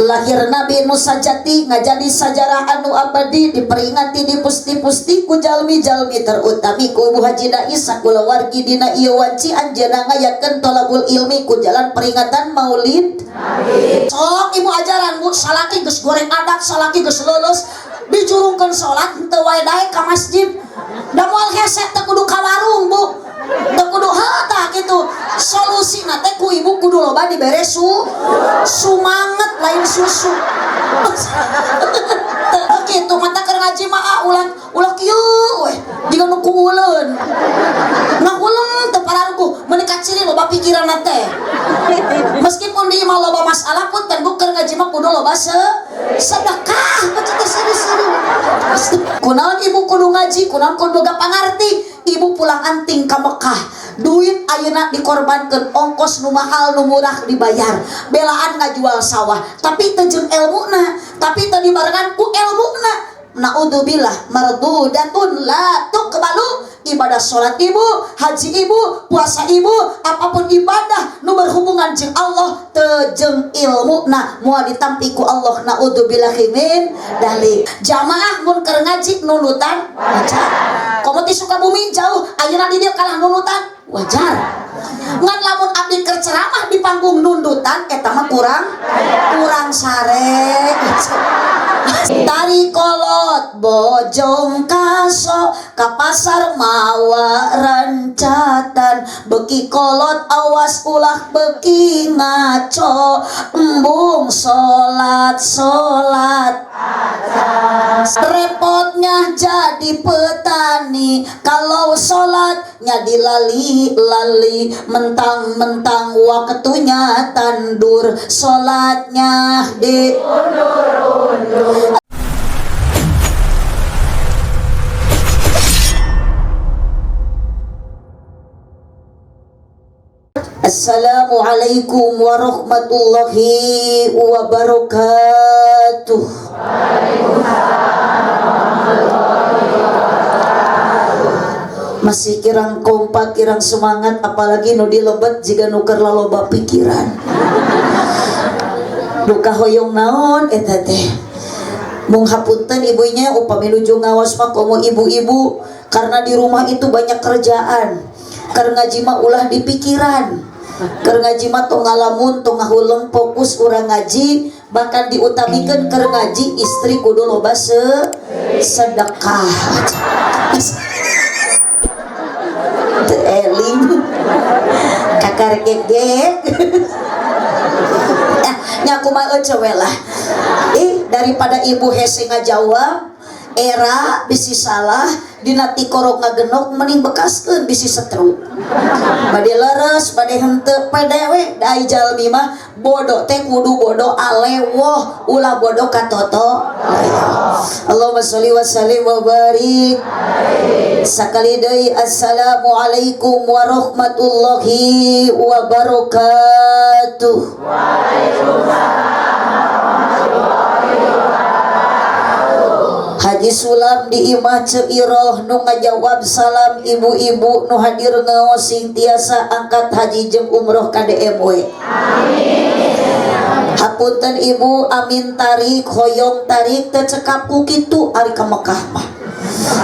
Lahir Nabi nu sajati ngajadi sajarah anu abadi diperingati di pusti-pusti ku jalmi-jalmi terutami ku Ibu Haji Dai sakulawargi dina ieu wanci anjeunna ngayakeun tolabul ilmi ku jalan peringatan Maulid. Sok ibu ajaran bu salaki geus goreng adat salaki geus lulus dijurungkeun salat henteu wae daek ka masjid. Da moal hese teu kudu ka warung bu. Teu kudu heuh tah kitu. Solusina teh ku ibu kudu loba dibere sumanget lain susu. Teu kitu mata keur ngaji mah ulah kieu weh jiga nu kuuleun. Ngahuleng teu pararuguh meuni kaciri loba pikiranna teh. Meskipun di imah loba masalah pun ten bu keur ngaji mah kudu loba sedekah baca teh serius-serius. Kunaon ibu kudu ngaji, kunaon kudu boga pangarti. Ibu pulang anting ka Mekah, duit ayeuna dikorbankeun, ongkos nu mahal nu murah dibayar, belaan ngajual sawah, tapi teu jeung elmuna, tapi teu dibarengan ku elmuna. Naudzubillah mardudatun la tuqbalu. Ibadah salat ibu, haji ibu, puasa ibu, apapun ibadah nu berhubungan jeung Allah teu jeung ilmuna moal ditampi ku Allah. Naudzubillahi min dzalik. Jamaah mun keur ngaji nundutan wajar. Komo ti Sukabumi jauh ayeuna di dieu kalah nundutan wajar. Ngan lamun abdi keur ceramah di panggung nundutan eta mah kurang sare. Tari kolot bojong kaso ka pasar mawa rancatan beki kolot awas ulah beki ngaco embung salat salat. Repotnya jadi petani kalau salatnya dilali-lali, mentang-mentang waktunya tandur salatnya diundur-undur. Assalamualaikum warahmatullahi wabarakatuh. Waalaikumsalam. Masih kirang kompak, kirang semangat, apalagi nu dilebet jiga nu keur laloba pikiran. Duka hoyong naon eta teh. Mung hapunten ibunya upami nuju ngawas mah komo ibu-ibu karena di rumah itu banyak kerjaan. Keur ngaji mah ulah dipikiran. Keur ngaji mah tong ngalamun, tong ngahuleng, fokus urang ngaji, bahkan diutamikeun keur ngaji istri kudu loba sedekah. Teu eling. Kakar gegek. Nya kumaha we lah. Ih, daripada ibu hese ngajawab era bisi salah dina tikorok ngagenok mending bekaskeun bisi setru. Bade leres, bade henteu pede we da ai jalmi mah bodoh teh kudu bodoh alewoh ulah bodoh katoto. Allahumma sholli wa sallim wa barik. Sakali deui assalamualaikum warahmatullahi wabarakatuh. Waalaikumsalam. Haji Sulam di imah Ceu Iroh nu ngajawab salam ibu-ibu nu hadir ngaos sing tiasa angkat haji jeung umroh ka DMW. Amin. Hapunten ibu amin tarik hoyong tarik teu cekap ku kitu ari ka Mekah mah.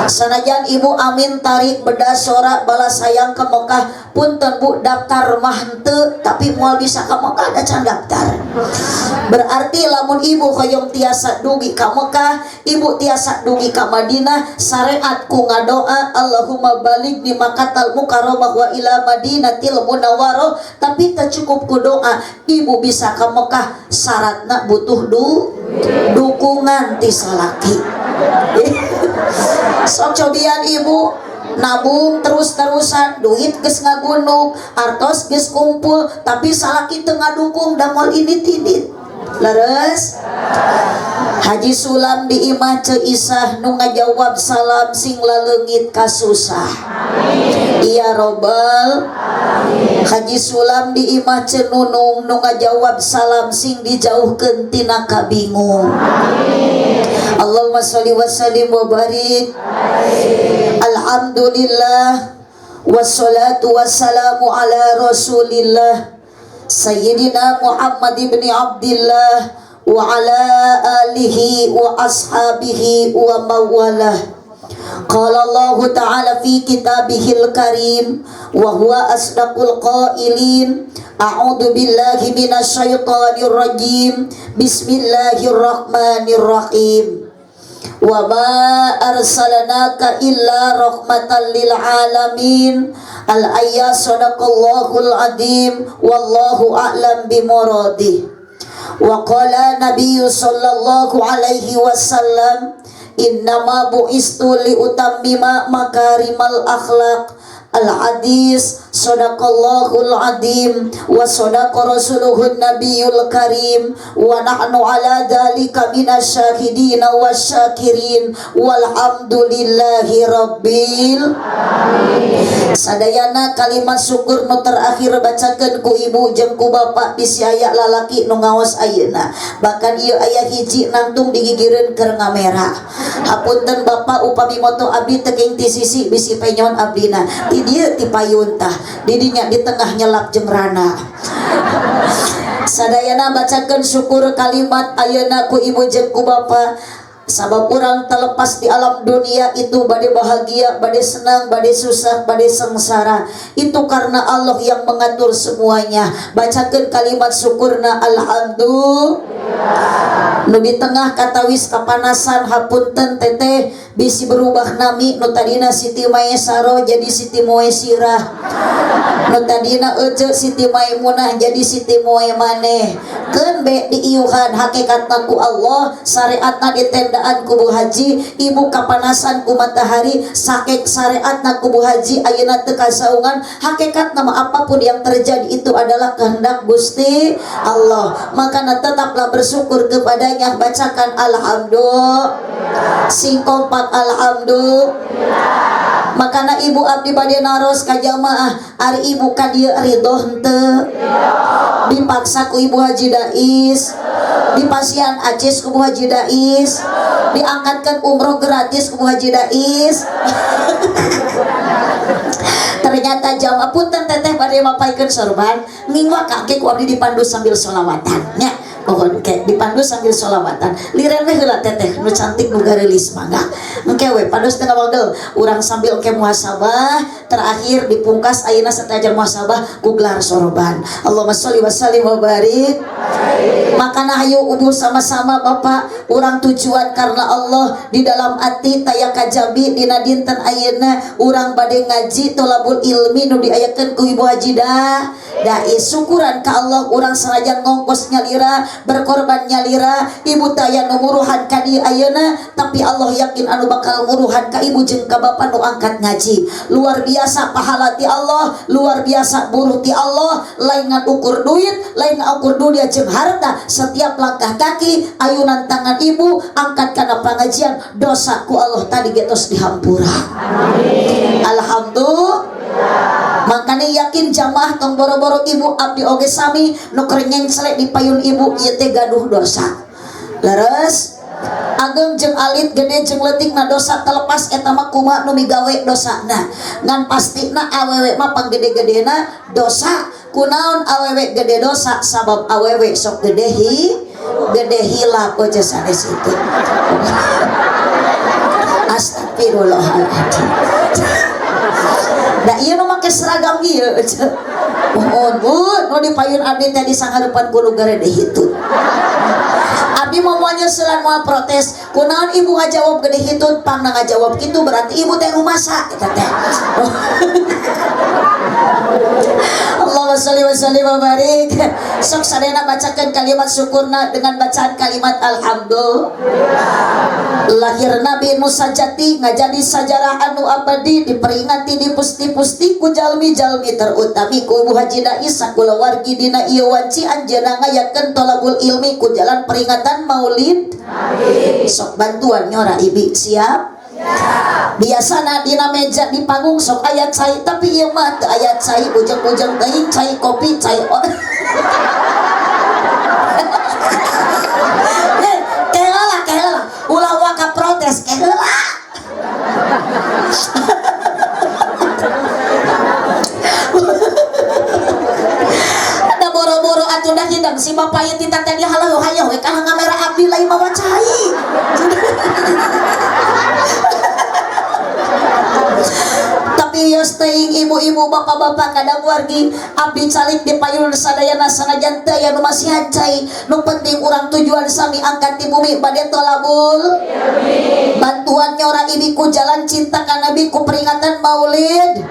Sanajan ibu amin tarik beda sora balas hayang ke Mekah punten bu daftar mah henteu tapi moal bisa ka Mekah da can daftar. Berarti lamun ibu hoyong tiasa dugi ka Mekah, ibu tiasa dugi ka Madinah, syariat ku ngadoa Allahumma baligni Makkatal Mukarramah wa ila Madinatil Munawwarah, tapi teu cukup ku doa, ibu bisa ka Mekah syaratna butuh dukungan ti salaki. Sok cobian ibu nabung terus-terusan duit geus ngagunung artos geus kumpul tapi salaki teu ngadukung da moal ini tidit. Leres? Haji Sulam di imah Ceu Isah nu ngajawab salam sing laleungit kasusah. Iya robbal. Haji Sulam di imah Ceu Nunung nu ngajawab salam sing dijauhkeun tina kabingung. Allahumma sholli wa sallim wa barik. Alhamdulillah wassalatu wassalamu ala Rasulillah Sayyidina Muhammad ibni Abdillah wa ala alihi wa ashabihi wa mawalah. Qala Allah Ta'ala fi kitabihil karim wa huwa asdaqul qailin. A'udzu billahi minasyaitonir rajim. Bismillahirrahmanirrahim. Wa ma arsalnaka illa rahmatan lil alamin. Al-ayat sadaqallahul azim wallahu a'lam bimuradih. Wa qala nabiyyu sallallahu alaihi wasallam innama bu'istu liutammima makarimal akhlaq. Al-hadis sadaqallahul azim wa sadaqa rasuluhun nabiyul karim wa nahnu ala dzalika minasyahidin wasyakirin walhamdulillahi rabbil alamin. Sadayana kalimat syukur nu terakhir bacakeun ku ibu jeung ku bapak bisi aya lalaki nu ngaos ayeuna, bahkan ieu aya hiji nangtung digigireun keur ngamera. Hapunten bapak upami moto abdi teuking ti sisi bisi penyon abdina ti dieu ti payun tah didinya di tengah nyelap jeung rana. Sadayana bacakeun syukur kalimat ayeuna ku ibu jeung ku bapak, sabab urang terlepas di alam dunia itu bade bahagia, bade senang, bade susah, bade sengsara, itu karena Allah yang mengatur semuanya. Bacakeun kalimat syukurna alhamdulillah. Nu di tengah katawis kapanasan, hapunten teteh bisi berubah nami, nu tadina Siti Maesaro jadi Siti Moesirah, nu tadina Ece Siti Maimunah jadi Siti Moemaneh. Keun be diiuhan hakikatna ku Allah, syariatna ditendaan ku Bu Haji. Ibu kapanasan ku matahari sakek syariatna ku Bu Haji ayeuna teu kasaungan. Hakikatna mah apapun yang terjadi itu adalah kehendak Gusti Allah, makana tetaplah bersyukur kepadanya. Bacakan alhamdulillah sing kompak alhamdulillah. Makana ibu abdi bade naros ka jamaah, ari ibu ka dieu ridho henteu? Dipaksa ku Ibu Haji Dais, dipasihan acis ku Bu Haji Dais, diangkatkan umroh gratis ku Bu Haji Dais. Ternyata jamaah, punten teteh bade mapaikeun sorban mingwa kaki ku abdi dipandu sambil sholawatan nya. Mohon ke dipandu sambil sholawatan liren we heula teteh nu cantik nu gareulis, mangga engke we pandu setengah wagel urang sambil engke muhasabah terakhir dipungkas ayeuna satajar muhasabah ku gelar soroban. Allahumma sholli wa sallim wa barik. Makana hayu ubuh sama-sama bapak urang tujuan karena Allah di dalam hati taya kajabi dina dinten ayeuna urang bade ngaji tolabul ilmi nu diayakeun ku Ibu Haji dah dai syukuran ka Allah urang sanajan ngongkos nyalira berkorban nyalira ibu taya nu muruhan ka dieu ayeuna, tapi Allah yakin anu bakal muruhan ka ibu jeung ka bapa nu angkat ngaji luar biasa pahala ti Allah, luar biasa buruh ti Allah. Lain ngan ukur duit, lain ngan ukur dunia jeung harta, setiap langkah kaki ayunan tangan ibu angkat kana pengajian dosa ku Allah tadi getos dihampura. Amin. Alhamdulillah. Makanya yakin jamaah tong boro-boro ibu abdi oge sami nu keur nyengsle di payun ibu ieu teh gaduh dosa. Leres ageng jeung alit, gede jeung leutik na dosa terlepas eta mah kumaha nu migawe dosana, ngan pastina awewe mah panggede-gedena dosa. Kunaon awewe gede dosa? Sabab awewe sok gede hi gede hilap aja sanes itu. Astagfirullahaladzim. Da ieu nu make seragam ieu. Mohon Bu, nu dipayun abdi teh di sanghareupan ku nu garede hitut. Abdi mau nyeselan moal protes. Kunaon ibu ngajawab gede hitut? Pangna ngajawab kitu berarti ibu teh rumasa eta teh. Allahumma sholli wa sallim wa barik. Sok sadayana bacakeun kalimat syukurna dengan bacaan kalimat alhamdulillah. Lahir Nabi nu sajati ngajadi sajarah anu abadi diperingati di pusti-pusti ku jalmi-jalmi terutami ku Ibu Haji Dais sakulawargi dina ieu wanci anjeunna ngayakeun tolabul ilmi ku jalan peringatan Maulid. Sok bantuan nyora ibi siap? Biasana dina meja di panggung sok aya cai, tapi ieu mah teu aya cai, ujang-ujang teuing cai kopi cai. Keheula keheula ulah waka protes keheula. Ada boro-boro atuh dah hidang si bapak ieu tita teh halau hayo we kana Ibu-ibu, bapak-bapak, kadang wargi abdi calik di payun sadayana sanajan teu aya nu masihan cai, nu penting urang tujuan sami angkat di bumi bade tolabul bantuan nyora ibiku jalan cinta ka nabi ku peringatan maulid.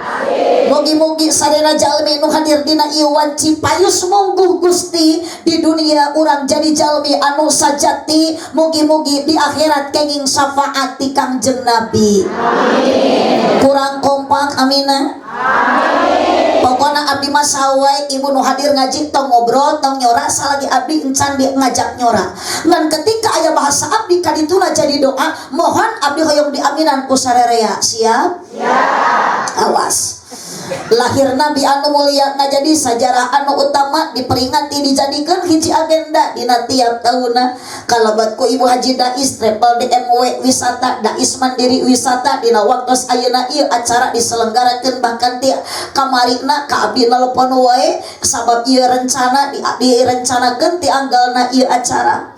Mugi-mugi sadayana jalmi nu hadir dina ieu wanci payus mungguh Gusti di dunia urang jadi jalmi anu sajati, mugi-mugi di akhirat kenging syafaat ti Kangjeng Nabi. Amin. Kurang kompak amina. Amin. Pokokna abdi mah sawai ibu nu hadir ngaji tong ngobrol tong nyora salagi abdi encan di ngajak nyora. Ngan ketika aya bahasa abdi kadituna jadi doa, mohon abdi hoyong diaminan ku sarerea. Siap? Siap. Awas. Lahir Nabi anu mulia ngajadi sajarah anu utama diperingati dijadikan hiji agenda dina tiap tahunna. Kalabat ku Ibu Haji Dais Travel DMW Wisata Dais Mandiri Wisata dina waktos ayeuna ieu acara diselenggarakeun bahkan ti kamarina ka abdi nelpon wae sabab ieu rencana direncanakeun ti anggalna ieu acara.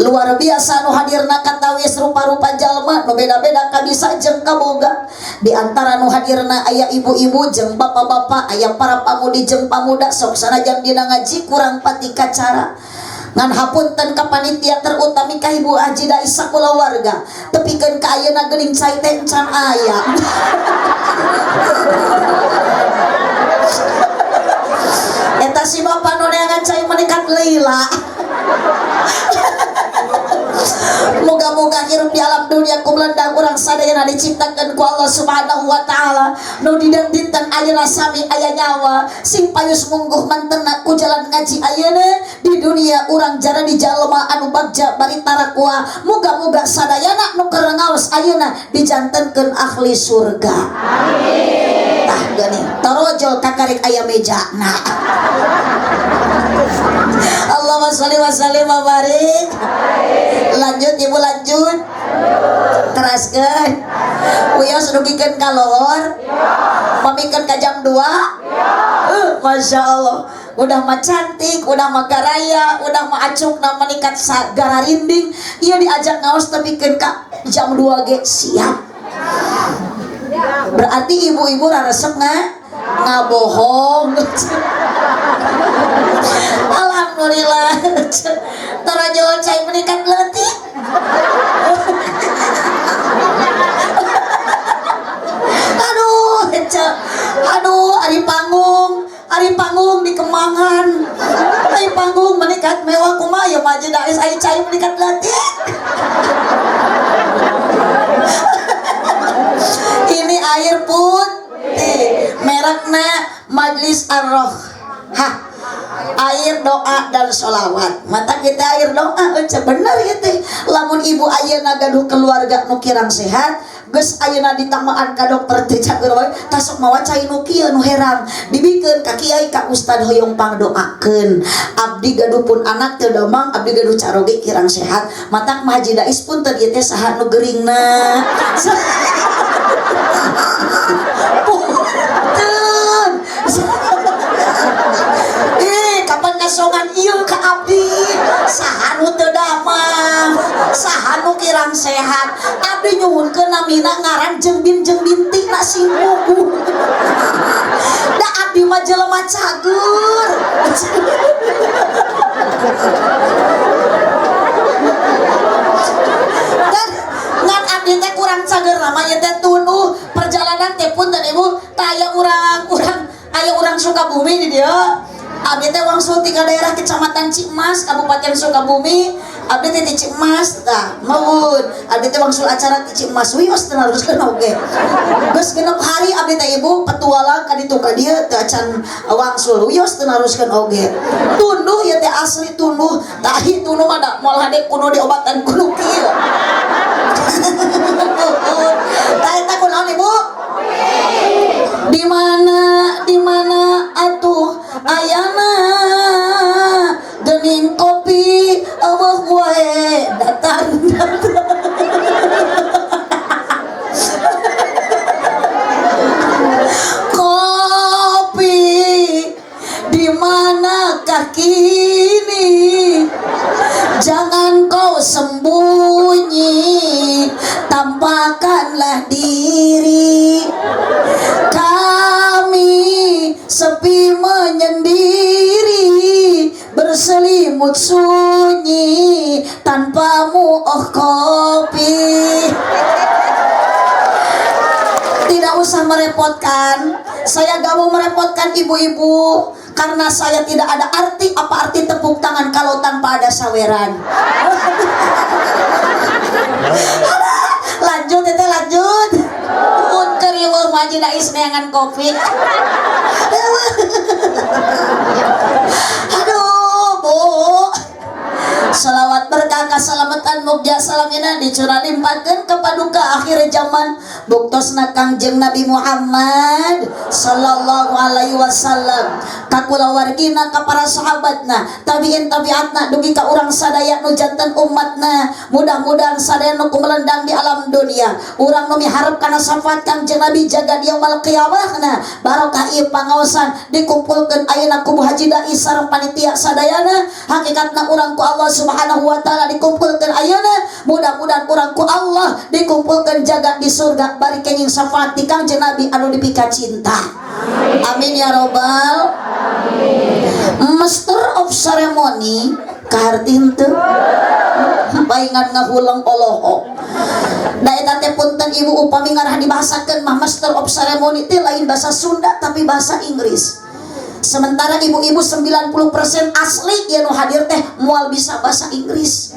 Luar biasa nu hadirna katawis rupa-rupa jalma nu beda-beda kabisa jeung kaboga. Di antara nu hadirna aya ibu-ibu jeung bapak-bapak, aya para pamudi jeung pamuda sok sanajan dina ngaji kurang pati kacara. Ngan hapunten ka panitia terutami ka Ibu Haji Dais sakulawarga tepikeun ka ayeuna geuning cai teh encan aya. Eta si bapak nu neangan cai meningkat lila. Moga-moga hirup di alam dunia ku melendang urang sadayana diciptakeun ku Allah Subhanahu wa taala. Nu dinten ayeuna sami aya nyawa sing payus mungguh mantena ku jalan ngaji ayeuna di dunia urang jara di jalma anu bagja bari tarakwa. Moga-moga sadayana nu keur ngaos ayeuna dijantenkeun ahli surga. Amin. Tah geuning torojol kakarik aya mejana. Allahumma sholli wa sallim wa barik. Lanjut ibu lanjut. Teraskeun. Wios dugikeun ka lohor. Pamikeun ka jam 2. Masya Allah. Udah mah cantik, udah mah garaya, udah mah acukna meningkat sagararinding. Ieu diajak ngaos tepikeun ka jam 2 ge siap. Berarti ibu-ibu raresep ngabohong. Alhamdulillah. Torojol cai meningkat leutik. Aduh, aduh, ari panggung di Kemangan. Ari panggung meningkat mewah kumaha ya maju Dais ari cai meningkat leutik. Ini air putih merekna Majlis Ar-Roh. Hah, air doa dan sholawat. Mata kita air doa bener gitu. Lamun ibu ayeuna gaduh keluarga nu kirang sehat, geus ayeuna ditamaan ka dokter teh cager wae, tasok mawa cai nu kieu nu herang. Dibikeun ka kiai ka ustad hoyong pangdoakeun. Abdi gaduh pun anak teu damang, abdi gaduh caroge kirang sehat. Matak mah Haji Dais pun teu ieu teh saha nu geuringna. Punten. Kapan ngasongan ieu ka abdi? Saha nu teu damang, saha nu kirang sehat. Abdi nyuhunkeun namina ngaran jeung bin jeung binti na sing puguh. Da abdi mah jelema cager. Dan ngan abdi teh kurang cager namanya teh tunduh perjalanan teh punten ibu tah aya urang aya urang Sukabumi di dieu. Abdi teh wangsul ti daerah Kecamatan Cimas, Kabupaten Sukabumi. Abdi teh di Cimas tah, meueun. Abdi teh wangsul acara di Cimas, wios teu naruskeun oge. Geus genep hari abdi teh ibu petualang ka ditu ka dieu teu acan wangsul, wios teu naruskeun oge. Tunduh ieu teh asli tunduh, tahi tunduh mah da moal hade kudu diobatan kudu kieu. Tah eta kunaon ibu? Di mana atuh ayana gening kopi eueuh wae datang. Kopi di manakah kini? Jangan kau sembunyi, tampakkanlah diri. Kami Tanpamu oh kopi. Tidak usah merepotkan. Saya gak mau merepotkan ibu-ibu karena saya tidak ada arti apa arti tepuk tangan kalau tanpa ada saweran. Lanjut itu lanjut. Pun keriweuh mah Dais neangan kopi. Aduh, Bu. Salawat berkah kasalamatan mugja salamina dicurah limpahkeun ka paduka akhir zaman buktosna Kangjeng Nabi Muhammad sallallahu alaihi wasallam ka kulawargina ka para sahabatna tabiin tabiatna dugi ka urang sadaya nu janten umatna. Mudah-mudahan sadaya nu kumelendang di alam dunia urang nu miharep kana syafaat Kangjeng Nabi jaga di yaumul qiyamahna. Barokah ieu pangaosan dikumpulkeun ayeuna ku Bu Haji Dai sareng panitia sadayana. Hakikatna urang ku Allah Subhanahu wa taala dikumpulkan ayeuna, mudah-mudahan urang ku Allah dikumpulkan jaga di surga bari kenging syafaat ti Kangjeng Nabi anu dipika cinta. Amin ya robbal alamin. Master of ceremony kaharti henteu paingan ngahuleng olohok. Da eta teh punten ibu upami ngarah dibahasakeun mah master of ceremony teh lain bahasa Sunda tapi bahasa Inggris. Sementara ibu-ibu 90% asli ya nu hadir teh moal bisa bahasa Inggris.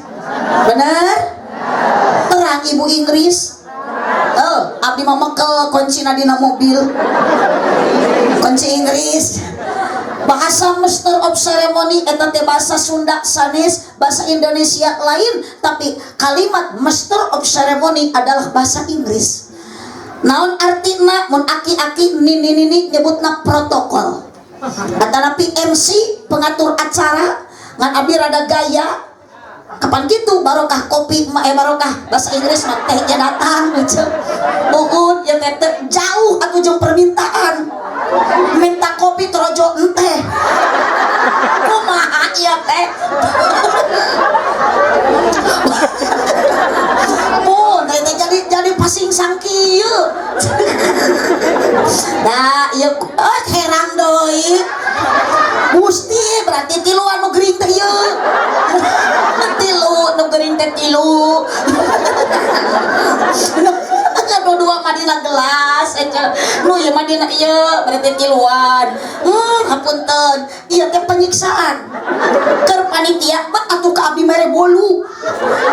Bener? Terang ibu Inggris. Oh, abdi mah mekel kuncina dina mobil. Kunci Inggris. Bahasa master of ceremony eta teh bahasa Sunda sanes, bahasa Indonesia lain, tapi kalimat master of ceremony adalah bahasa Inggris. Naon artina mun aki-aki nini-nini nyebutna protokol. Atanapi MC pengatur acara ngan abdi rada gaya kapan gitu barokah kopi ma barokah bahasa Inggris mah tehnya datang gitu. Buun ya teh jauh atuh jeung permintaan minta kopi terojo enteh kumaha ieu teh. Pun teh jadi pasing sangkieu. Nah ieu herang deui. Gusti berarti tilu anu gering teh ieu. Tilu nu gering teh tilu. Nu dua mah dina gelas eta. Nu ieu mah dina ieu berarti tiluan. Hapunten. Ieu teh penyiksaan. Keur panitia bet atuh ka abdi mere bolu.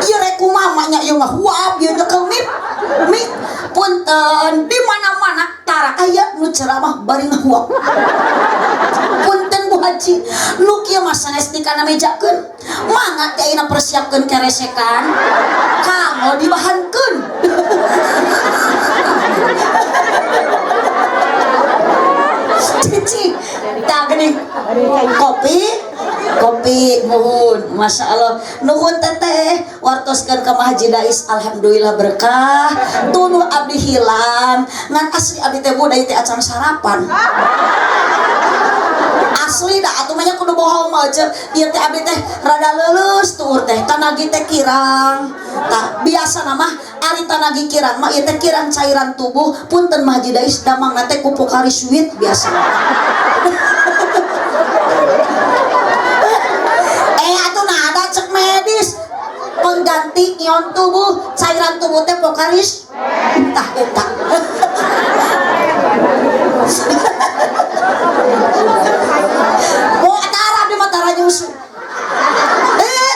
Ieu rek kumaha nya ieu ngahuap ieu nyekel mip. Mik punten di mana-mana tara aya nu ceramah bari ngahuap. Punten Bu Haji, nu kieu mah sanes dikana mejakeun. Mangga teh ayeuna persiapkeun keresekan. Kanggo dibahankeun. Cici, tah geuning kopi, kopi nuhun, masya Allah, nuhun teteh, wartoskeun ka Haji Dais, alhamdulillah berkah, tunuh abdi hilang, ngan asli abdi teh budaya teh acan sarapan. Asli dah atuh mah nya kudu bohong mah aja, ieu teh abdi teh rada leuleus tuur teh, tanagi teh kirang. Tah biasa mah ari tanagi kirang mah ieu teh kirang cairan tubuh, punten mah Haji Dais damangna teh ku Pocari Sweat biasa. Atuh nah ada cek medis pengganti ion tubuh, cairan tubuh teh Pocari tah eta. Mau tara di mata nyusu.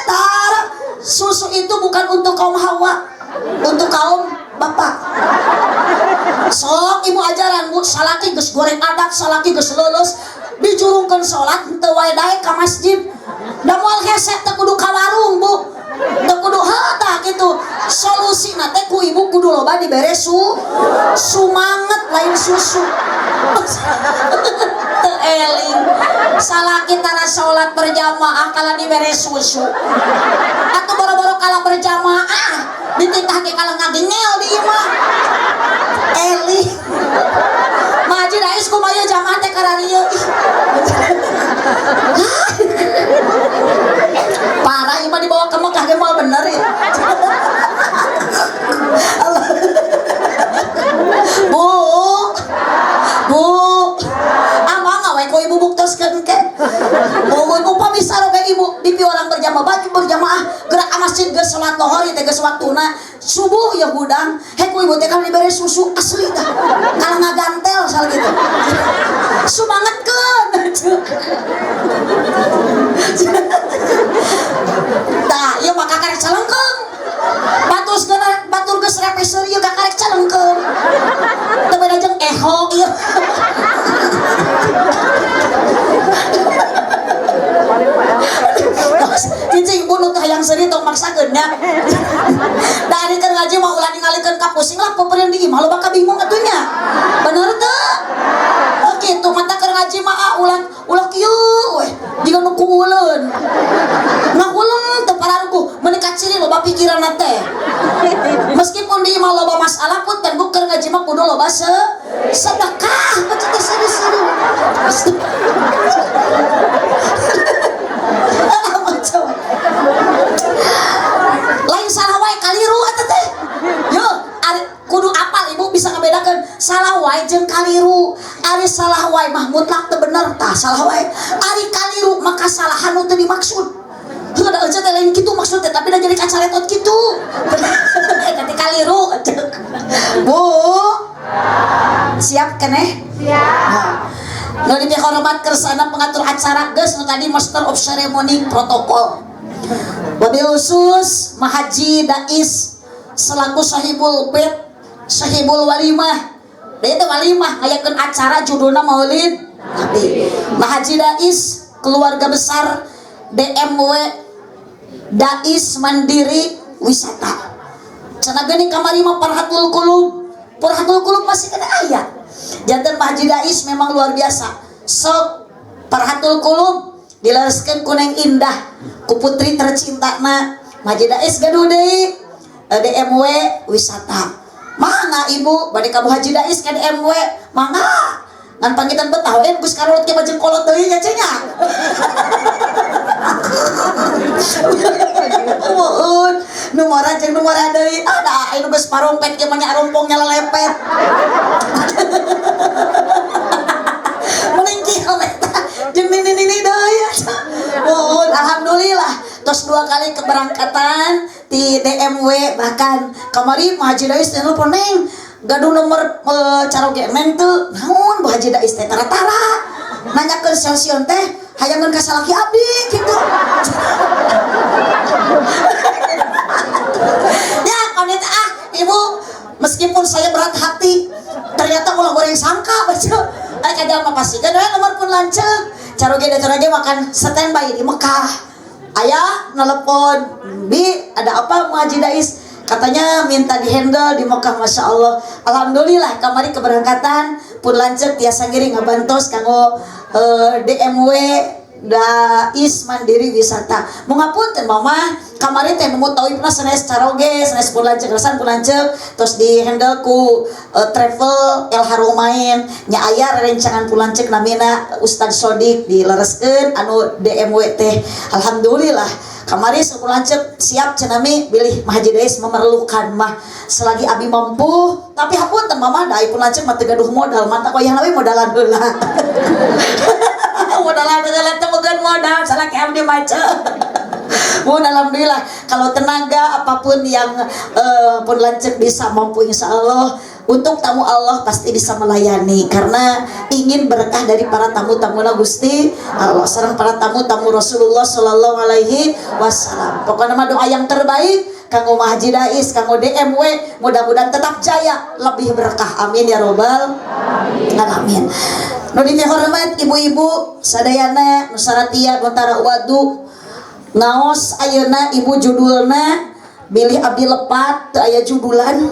Tara susu itu bukan untuk kaum Hawa, untuk kaum bapak. Sok ibu ajaran bu, salaki geus goreng adat, salaki geus lulus, dijurungkeun salat henteu wae daek ka masjid. Da moal hese teu kudu ka warung bu. Teu kudu heuh tah kitu. Solusina teh ku ibu kudu loba dibere sumanget lain susu. Teu eling. Salaki tara salat berjamaah kala dibere susu. Atuh boro-boro kala berjamaah dititah ge kala ngagengel di imah. Eling. Haji Dais kumaha jamaah teh kararieu. Parah ieu mah dibawa ke Mekah ge moal bener ya. Bu. Bu. Ah mangga we ku ibu buktoskeun ke. Mun upami saroge ibu di piwarang berjamaah baju berjamaah gerak ka masjid masjid geus salat lohor teh geus waktuna subuh ya hudang hek ku ibu teh kan dibere susu asli tah kalah ngagantel sal gitu sumangetkeun tah ieu mah kakarek calengkeung batur batur geus repeser ieu kakarek calengkeung teu beda jeung eho ieu. Cicing bunuh teh hayang seuri tong maksakeun nya. Da ari keur ngaji mah ulah ningalikeun ka pusing lah peupeurieun di imah loba kabingung atuh nya. Bener teu? Oh kitu mata keur ngaji mah ulah ulah kieu weh jiga nu kuuleun. Ngahuleng teu pararuguh meuni kaciri loba pikiranna teh. Meskipun di imah loba masalah pun ten bu keur ngaji mah kudu loba sedekah baca teh seuri-seuri. Lain salah wae kaliru eta teh. Yo, ari kudu apal ibu bisa ngabedakeun salah wae jeung kaliru. Ari salah wae mah mutlak teu bener tah salah wae. Ari kaliru mah kasalahan nu teu dimaksud. Heuh da euceu teh lain kitu maksud teh tapi da jadi kacaletot kitu. Eta teh kaliru. Bu. Siap keneh? Siap. Nah. Nu dipihormat kersana pengatur acara geus nu tadi master of ceremony protokol. Wabil khusus Mahaji Dais selaku sahibul bait, sahibul walimah. Da ieu teh walimah ngayakeun acara judulna Maulid Nabi. Mahaji Dais keluarga besar DMW Dais Mandiri Wisata. Cenah geuning kamari mah Farhatul Qulub. Farhatul Qulub masih kena aya. Janten Pak Haji Dais memang luar biasa. Sok Farhatul Qulub dilereskeun ku Neng Indah, ku putri tercintana. Haji Dais gaduh deui DMW Wisata. Mangga ibu bade ka Bu Haji Dais ka DMW, mangga. Ngan pangitan betah we geus karolot ke baju kolot deui nya cenah. Muhun nu mora jeung nu mora deui. Ah da anu geus parompet ge mah nya rompong nya lelepet. Mending kieu eta jeung nini-nini deui. Muhun alhamdulillah tos 2 kali keberangkatan di DMW bahkan kamari Pak Haji Dais teh nelpon neng gaduh nomor caroge neng teu naon Bu Haji Dais teh tara-tara nanyakeun selsion teh hayangeun ka salaki abdi kitu. Ya kami teh ah ibu meskipun saya berat hati ternyata ulah goreng sangka baca ai kadang mah pasti kan we nomor pun lanceuk caroge da caroge makan standby di Mekah. Ayah nelpon bi ada apa Bu Haji Dais katanya minta dihandle di Mekah. Masya Allah alhamdulillah kamari keberangkatan pun lanceuk tiasa ngiring ngabantos kanggo DMW Dais Mandiri Wisata. Mungapunten mama kamari teh nemu tauipna sanes caroge sanes pun lanceuk resan pun lanceuk terus dihandle ku travel El Harumain nya aya rerencangan pun lanceuk namina Ustad Sodik dilereskeun anu DMW teh. Alhamdulillah kamari pun lanceuk siap cenami bilih Haji Dais memerlukan mah selagi abi mampu tapi hapunten mama da pun lanceuk mah teu gaduh modal mata wayahna we modalan heula. Modalan heula teu boga modal salaki abdi maca. Mun alhamdulillah kalau tenaga apapun yang pun lanceuk bisa mampu insya Allah untuk tamu Allah pasti bisa melayani karena ingin berkah dari para tamu-tamu Gusti Allah sareng para tamu-tamu Rasulullah sallallahu alaihi wasallam. Pokoknya mah doa yang terbaik kanggo Haji Dais, kanggo DMW mudah-mudahan tetap jaya, lebih berkah. Amin ya robbal alamin. Nu dihormat ibu-ibu sadayana nusaratia nutara wadu ngaos ayeuna ibu judulna bilih abdi lepat teu aya judulan.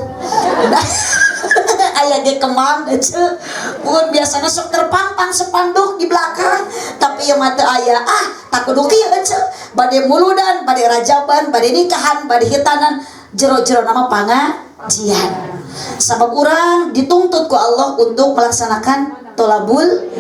Aya ge kemang eceu. Mun biasana sok terpampang sepanduk di belakang tapi ieu mah teu aya. Ah tak kudu kieu eceu. Bade muludan, bade rajaban, bade nikahan, bade hitanan jero-jero nama pangajian. Sabab urang dituntut ku Allah untuk melaksanakan tolabul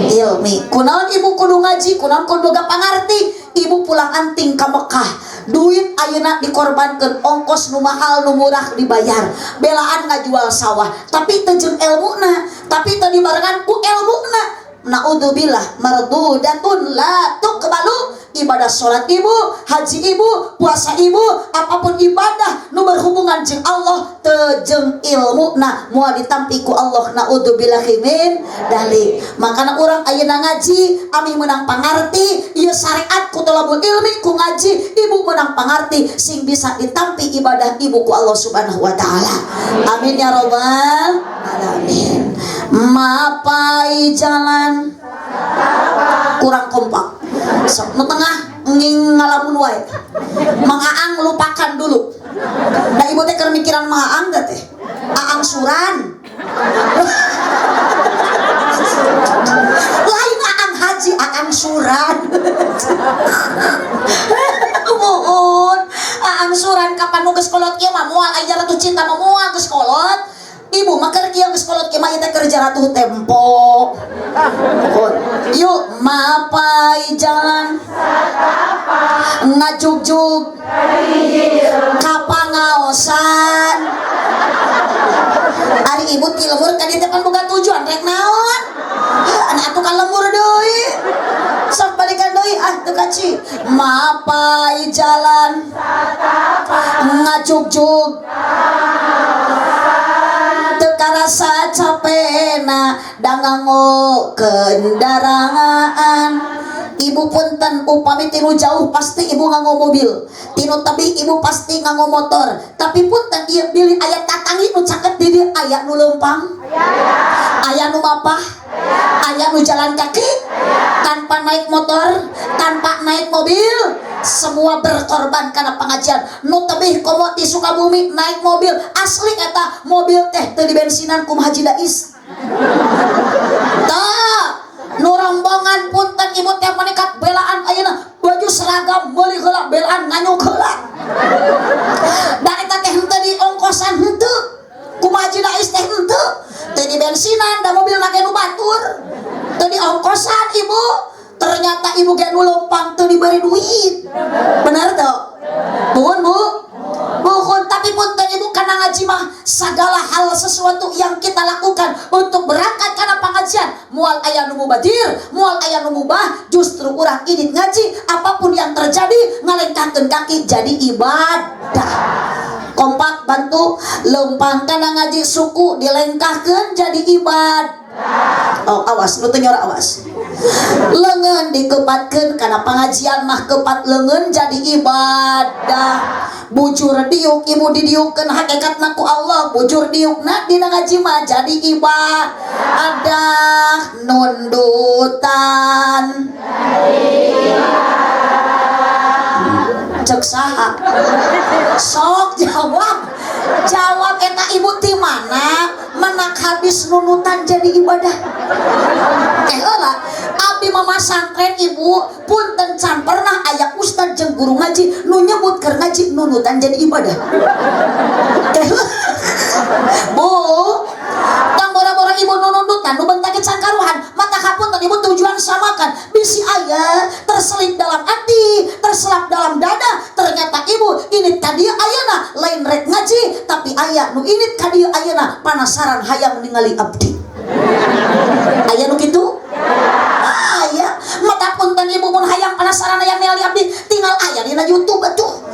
ilmi. Kunaon ibu kudu ngaji, kunaon kudu boga pangarti. Ibu pulang anting ka Mekah, duit ayeuna dikorbankeun, ongkos nu mahal nu murah dibayar, belaan ngajual sawah, tapi teu jeung elmuna, tapi teu dibarengan ku elmuna. Naudzubillah mardudatun la tuqbalu Ibadah sholat ibu, haji ibu, puasa ibu, apapun ibadah nu berhubungan jeung Allah teu jeung ilmu nah moal ditampi ku Allah, naudzubillahi min dalik. Makana urang ayeuna ngaji amih menang pangarti ieu syariat ku tolabul ilmi, ku ngaji ibu menang pangarti sing bisa ditampi ibadah ibu ku Allah Subhanahu wa taala. Amin ya robbal alamin. Mapai jalan kurang kompak. Sok nu tengah nging ngalamun wae. Mang Aang lupakan dulu. Da ibu teh keur mikiran Mang Aang teh teh. Aang suran. Lain Aang haji, Aang suran. Muhun. Aang suran kapan nu geus kolot kieu mah moal aya ratu cinta mah moal geus kolot. Ibu mah keur kieu geus kolot kieu mah ieu teh kerja ratuh tempo. Muhun. Yuk mapai jalan ngajugjug kapangaosan. Ari ibu ti lembur ka dieu teh pan boga tujuan rek naon? Hah, anak atuh ka lembur deui. Sok balikan deui ah teu kaci. Mapai jalan ngajugjug teu karasa capena da nganggo kendaraan. Ibu punten upami tinu jauh pasti ibu nganggo mobil, tinu tebih ibu pasti nganggo motor. Tapi punten ieu bilih aya tatangi nu caket di dieu, aya nu leumpang, aya nu mapah, aya nu jalan kaki, tanpa naik motor, tanpa naik mobil, semua berkorban karena pengajian. Nu tebih komo di Sukabumi naik mobil, asli eta mobil teh teu dibensinan ku Haji Dais. Tah, nu rombongan punten ibu teh meningkat belaan ayeuna baju seragam meuli heula belaan nganyuk heula. Da eta teh henteu di ongkosan henteu. Kumaha Haji Dais teh henteu. Teu dibensinan da mobilna ge nu batur. Teu di ongkosan ibu. Ternyata ibu ge nu leumpang teu diberi duit. Benar teu? Buhun bu? Buhun, tapi punten ibu kana ngaji mah segala hal sesuatu yang kita lakukan untuk berangkat karena pengajian moal aya nu mubadir, moal aya nu mubah, justru urang indit ngaji apapun yang terjadi ngalengkahkeun kaki jadi ibadah. Kompak bantu leumpang kana ngaji suku dilengkahkeun jadi ibadah. Oh awas, nu teu nyora awas. Lengan dikepatkeun kana pengajian mah kepat lengan jadi ibadah. Bujur diuk ibu didiukkeun hakikatna ku Allah, bujur diukna dina ngaji mah jadi ibadah. Ada nundutan cek saha? Sok jawab. Jawab eta ibu ti mana menak habis nunutan jadi ibadah. Heula abdi mah masantren ibu punten can pernah aya ustad jeung guru ngaji nu nyebut keur ngaji nunutan jadi ibadah. Bu, tang bora-bora ibu nundutan nu bentak can karuhan, mata hapunten ibu tujuan samakan bisi aya terselip dalam hati, terselap dalam dada, ternyata ibu ini tadi ayeuna lain rek ngaji tapi aya nu init ka dieu ayeuna panasaran hayang ningali abdi. Aya nu kitu? Aya. Mata punten ibu mun hayang penasaran hayang ningali abdi tinggal aya dina YouTube atuh.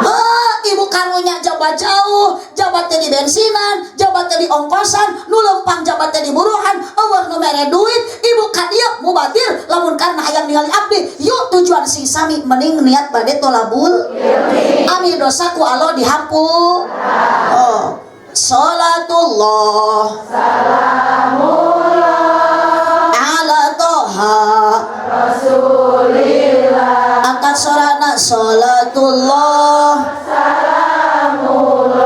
Heuh, ibu karunya jaba jauh, jaba teh di bensinan, jaba teh di ongkosan, nu leumpang jaba teh di buruhan, eueuh nu mere duit, ibu ka dieu mubadir lamun karena hayang ningali abdi, yuk tujuan sing sami mending niat bade tolabul ami dosa ku Allah dihampur. Oh, salatullah salamullah ala toha rasulillah. Angkat sorana salatullah salamullah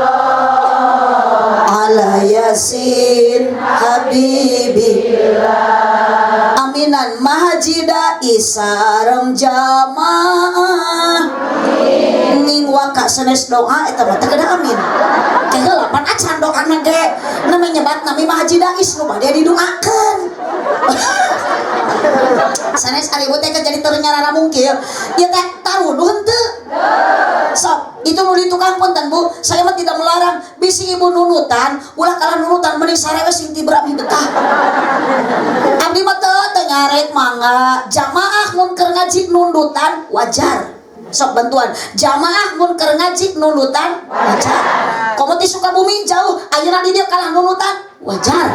ala yasin habibillah. Aminan mahajida isareng jamaah ning waka sanes doa eta mah teu kedah amin. Ke heula pan acan doana ge namanya nyebat nami Haji Dais nu bade didoakeun. Sanes ari ibu teh jadi teu nyarara mungkil. Ieu teh taruduh henteu. Sok, itu nu di tukang punten Bu, saya mah tidak melarang bisi ibu nunutan, ulah kalah nunutan mending sare we sing tibra mih betah. Abdi mah teu Nyarek mangga jamaah mun keur ngaji nundutan wajar. Sok bantuan jamaah mun keur ngaji nundutan wajar. Komo ti Sukabumi jauh ayeuna di dieu kalah nundutan wajar.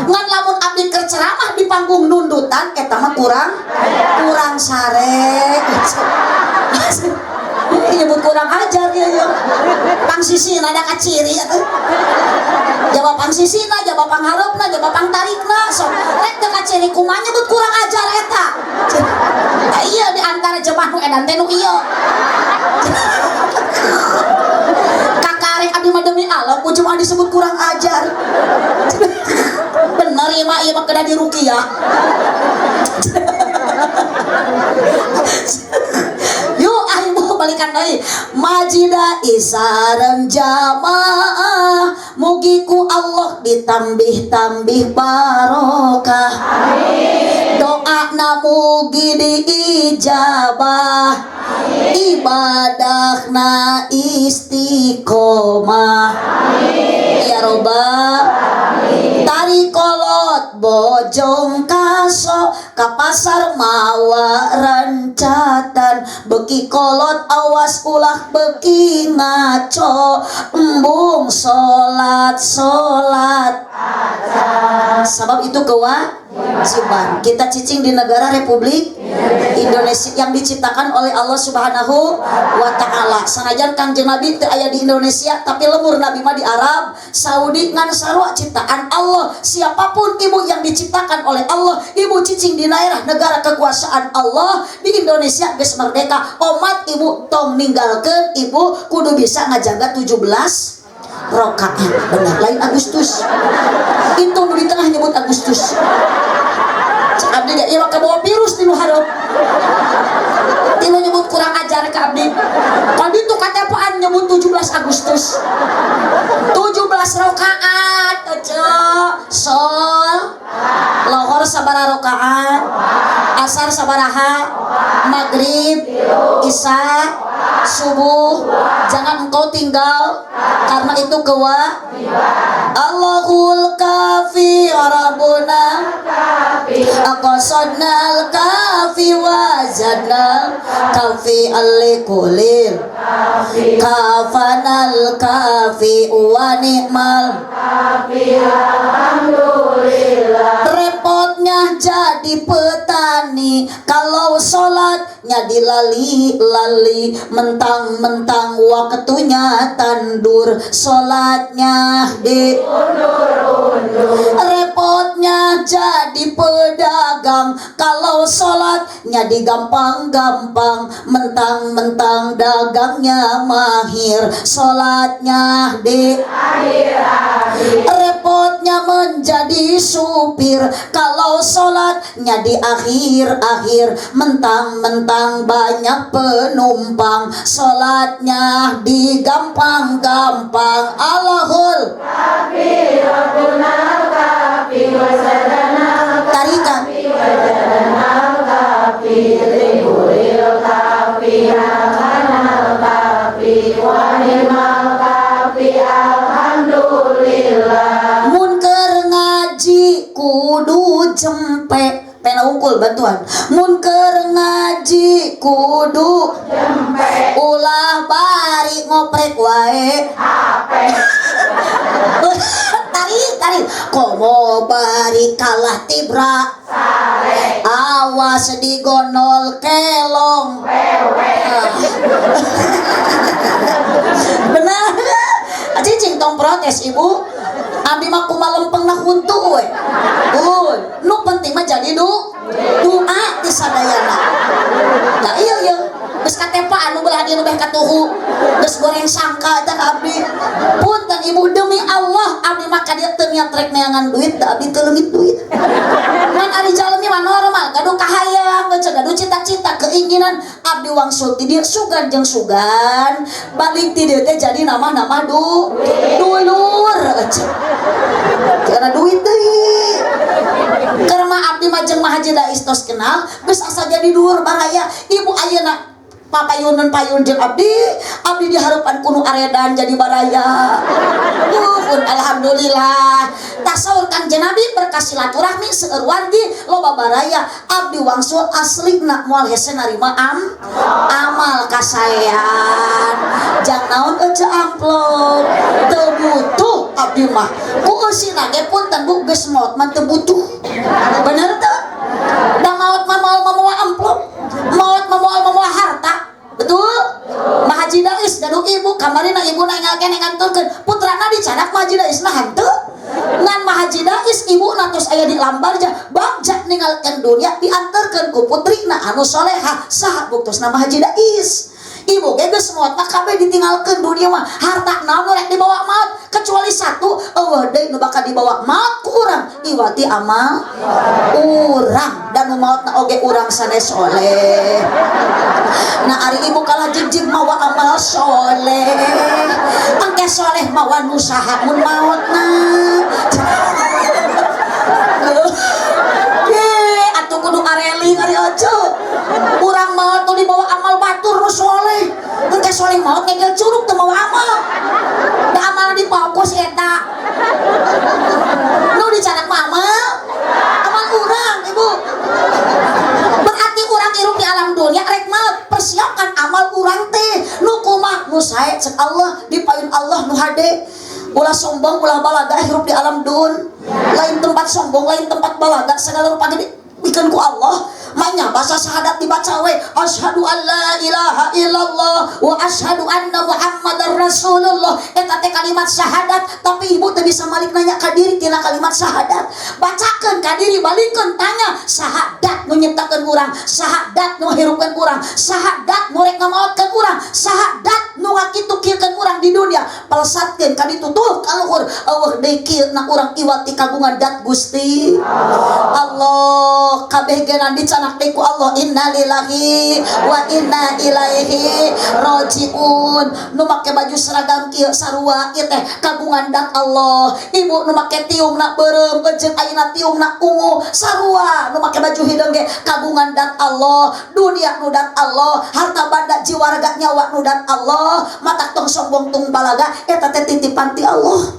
Ngan lamun abdi keur ceramah di panggung nundutan eta mah kurang sare. Nyebut kurang ajar ya ya. Pangsisina da kaciri atuh. Jaba pangsisina, jaba panghareupna, jaba pangtarikna sok. Rek teu kaciri kumaha nyebut kurang ajar eta. Nah, iya di antara jemaah nu edan teh nu ieu. Kakarek abdi mah demi Allah ku jemaah disebut kurang ajar. Bener ieu mah kedah diruqyah. Yuk ah ibu balikan deui. Majida isareng jamaah mugi ku Allah ditambih-tambih barokah. Amin. Doana mugi diijabah. Amin. Ibadahna istiqomah. Amin. Ya robbal alamin. Tari kolot bojong kaso ka pasar mawa rancatan beki kolot awas ulah beki ngaco embung salat salat. Sebab itu kewajiban kita cicing di negara Republik Indonesia yang diciptakan oleh Allah Subhanahu wa taala. Sanajan Kangjeng Nabi teu aya di Indonesia tapi lemur Nabi mah di Arab Saudi ngan sarua ciptaan Allah. Siapapun ibu yang diciptakan oleh Allah, ibu cicing di daerah negara kekuasaan Allah di Indonesia geus merdeka. Omat ibu tong ninggalkeun ibu kudu bisa ngajaga 17 rakaat. Benar lain Agustus. Itu nu di tengah nyebut Agustus. Cek abdi ge ieu mah kabawa virus di nu hareup. Tinu nyebut kurang ajar ka abdi. Kalau ditu katepaan nyebut 17 Agustus. 17 rakaat ece sol lohor sabaraha rakaat, asar sabaraha, maghrib, isya, subuh. Jangan engkau tinggal karena itu kewajiban. Allahul kafi rabbuna aqsadnal kafi wajadnal kafi alikulil kafanal kafi wa ni'mal kafi alhamdulillah. Repotnya jadi petani kalau sholatnya dilali-lali, mentang-mentang waktunya tandur sholatnya di undur-undur. Repotnya jadi pedagang kalau sholatnya digampang-gampang, mentang-mentang dagangnya mahir sholatnya di akhir-akhir. Repotnya menjadi supir kalau sholatnya di akhir-akhir, mentang-mentang banyak penumpang sholatnya digampang-gampang. Allahul kafi rabbuna kafi wasadana tarikan kafi wajadana kafi likulil kafi akanal kafi wa ni'mal kafi alhamdulillah. Mun keur ngaji kudu jempe pena unggul bantuan. Mun keur ngaji kudu jempe ulah bari ngoprek wae HP. Tarik tarik komo bari kalah tibra sare awas digonol kelong wewe. Benar cicing tong protes ibu. Abdi mah kumaha lempeng na huntu we. Un, nu penting mah jadi doa ti sadayana. Nah iya iya geus katepa anu belah dieu nu beh katuhu. Geus goreng sangka eta ka abdi. Punten ibu demi Allah abdi mah ka dieu teu niat rek neangan duit da abdi teu leungit duit. Ngan ari jalmi mah normal gaduh kahayang, gaduh cita-cita, keinginan abdi wangsul ti dieu sugan jeung sugan balik ti dieu teh jadi nama-nama dulur. Karena duit deui. Karena abdi mah jeung Mah Haji Dais tos kenal geus asa jadi dulur baraya. Ibu ayeuna papayunan payun jeung abdi, abdi dihareupan kuno aredan jadi baraya. Nuhun alhamdulillah. Tasawur Kanjeng Nabi berkah silaturahmi seueur wargi loba baraya abdi wangsul aslina moal hese narima amal kasaean. Jang naon ece amplop teu butuh abdi mah. Ku eusina ge punten Bu geus maot mah teu butuh. Bener teu? Da maot mah moal mamoa amplop, maot mah moal mamoa harta. Betul? Mahaji Dais gaduh ibu kamarina ibuna enggal keneh nganturkeun putrana dicanak Mahaji Dais na henteu ngan Mahaji Dais ibuna tos aya di lambarja bagja ninggalkeun dunia diantarkeun ku putrina anu soleha saha buktosna Mahaji Dais. Ibu ge geus maot mah kabeh ditinggalkeun dunia mah harta naon nu rek dibawa maot kecuali satu eueuh deui nu bakal dibawa maot ku urang iwati amal urang dan nu maotna oge urang sanes soleh. Nah ari ibu kalah jig-jig mawa amal soleh engke soleh mawa nu saha mun maotna. Ye atuh kudu areling ari aja urang maot tuh dibawa amal batur nu soleh engke soleh maot ngegel curug teu mawa amal da amal difokus eta nu dicanak mah amal amal urang ibu. Berarti urang hirup di alam dunia rek maot persiapkan amal urang teh nu kumaha nu sae cek Allah dipayun Allah nu hade. Ulah sombong ulah balaga hirup di alam dun lain tempat sombong lain tempat balaga segala rupa gede bikeun ku Allah. Manya bahasa syahadat dibaca we asyhadu an la ilaha illallah wa asyhadu anna muhammadar rasulullah eta teh kalimat syahadat tapi ibu teu bisa malik nanya ka diri tina kalimat syahadat bacakeun ka diri balikeun tanya syahadat nu nyiptakeun urang syahadat nu hirupkeun urang syahadat nu rek ngamaotkeun urang syahadat nu ngakitu-kieukeun urang di dunia palesatkeun ka ditu tuh ka luhur eueuh deui kieu na urang iwati kagungan dat Gusti Allah kabeh geuna dicanak deui ku Allah innalillahi wa inna ilaihi rajiun. Nu make baju seragam kieu sarua ieu teh kagungan dat Allah. Ibu nu make tiungna beureum jeung ayeuna tiungna ungu sarua nu make baju hideung ge kagungan dat Allah. Dunia nu dat Allah, harta banda jiwa raga nyawa nu dat Allah. Matak tong sombong tung balaga eta teh titipan ti Allah.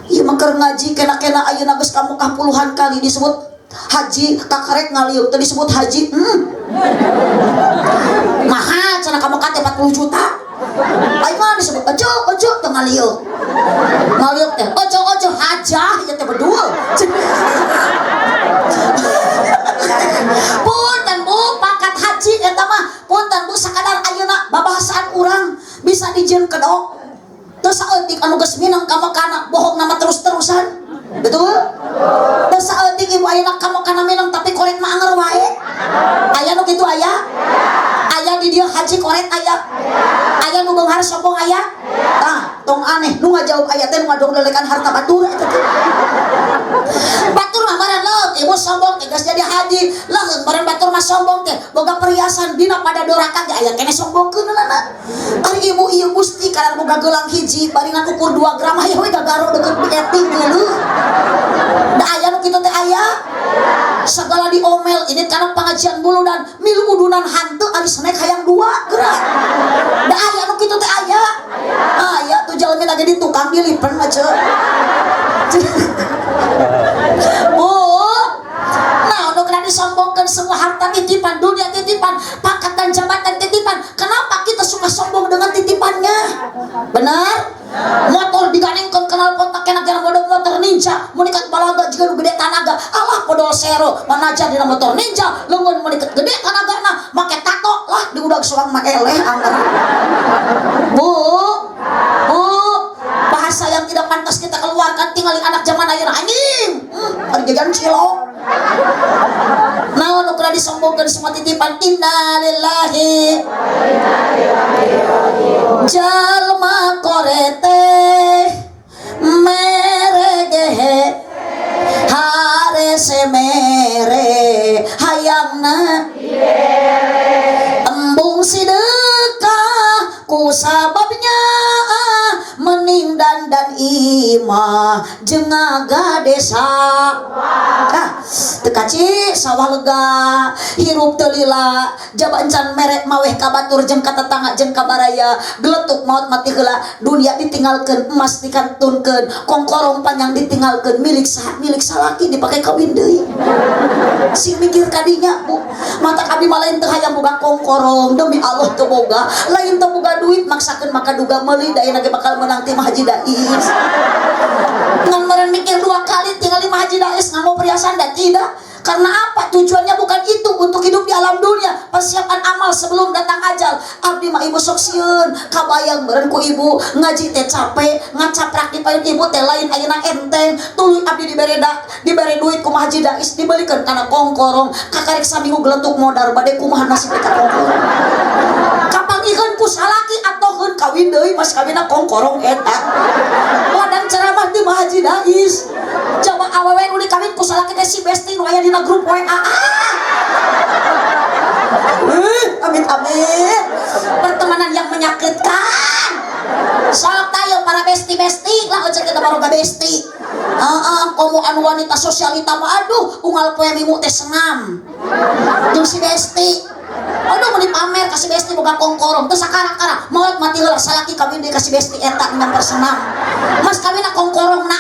Ieu mah keur ngaji kena-kena ayeuna geus ka Mekah puluhan kali disebut haji kakarek ngaliuk teu disebut haji. Mahal cenah ka Mekah teh 40 juta. Aing mah disebut ojo ojo teu ngaliuk. Ngaliuk teh ojo ojo hajah ieu teh bedul. Punten Bu pangkat haji eta mah punten Bu sakadar ayeuna babahasaan urang bisa dijieun kedok. Teu saeutik anu geus minang ka Mekah bohong nama terus-terusan. Betul? Teu saeutik ibu ayeuna ka Mekah minang tapi koret mah anger wae. Aya nu kitu aya? Aya di dieu haji koret aya. Aya nu beunghar sombong aya? Tah, tong aneh nu ngajawab aya teh nu ngadongdelekan harta batur eta teh. Batur mah meureun leung ibu sombong teh geus jadi haji. Leung meureun batur mah sombong teh boga perhiasan dina pada doraka ge aya keneh sombongkeunana. Ari ibu ieu Gusti kadar boga gelang hiji bari ngan ukur 2 gram aya we gagaro deukeut eting geuleuh. Da aya nu kitu teh aya. Segala diomel ini karena pengajian buludan milu udunan hantu ari snack hayang 2 geura. Da aya nu kitu teh aya. Aya tuh jalmi lagi di tukang dilipen mah ceu. Bu, nah nu kena disombongkan semua harta titipan, dunia titipan, pangkat dan jabatan titipan. Kenapa kita suka sombong dengan titipannya? Benar? Motor diganengkeun kenal pot kena kena modal motor ninja, munikat balaga jiga nu gede tanaga. Alah podol sero, manaja dina motor ninja, leungeun munikat gede tanagana, make tato lah diudag soang mah eleh angker. Bu, bu, bahasa yang tidak pantas kita keluarkan tinggalin anak zaman ayeuna anjing. Ari jajan cilok. Naon nu kudu disombongkeun semua titipan innalillahi jalma korete meregehe harese mere hayangna embung sidekah ku sababnya mending dandan imah jeung ngagade ah teu kaci sawah lega hirup teu lila jaba encan merek maweh ka batur jeung ka tetangga jeung ka baraya geletuk maot mati heula dunia ditinggalkeun emas dikantunkeun kongkorong panjang ditinggalkeun milik saha milik salaki dipake kawin deui sing mikir kadinya bu mata abdi mah lain teu hayang boga kongkorong demi Allah teu boga lain teu boga duit maksakeun maka duga meuli da ayeuna ge bakal meunang ti Haji Dais ngan meureun mikir dua kali tinggal lima Haji Dais nganggo perhiasan dan tidak. Karena apa? Tujuannya bukan itu untuk hidup di alam dunia, persiapan amal sebelum datang ajal. Abdi mah ibu sok sieun, kabayang meureun ku ibu ngaji teh capek, ngacaprak di payun ibu teh lain ayeuna enteng, tuluy abdi dibere da, dibere duit ku Haji Dais dibelikeun kana kongkorong, kakarek saminggu geletuk modar bade kumaha nasib eta kongkorong. Kapanggihkeun ku salaki atohkeun kawin deui mas kawinna kongkorong eta. Wadang ceramah di Haji Dais. Coba awewe nu dikawin ku salaki teh si besti nu aya dina grup WA. Amit amit. Pertemanan yang menyakitkan. Sok tayo para besti-besti lah ojek kita baru besti. Heeh, komo anu wanita sosialita mah aduh unggal poe minggu teh senam. Jeung si besti. Aduh meuni pamer ka si besti boga kongkorong teu sakara-kara maot mati heula salaki kawin deui ka si besti eta nyamper senam. Mas kawinna kongkorong na.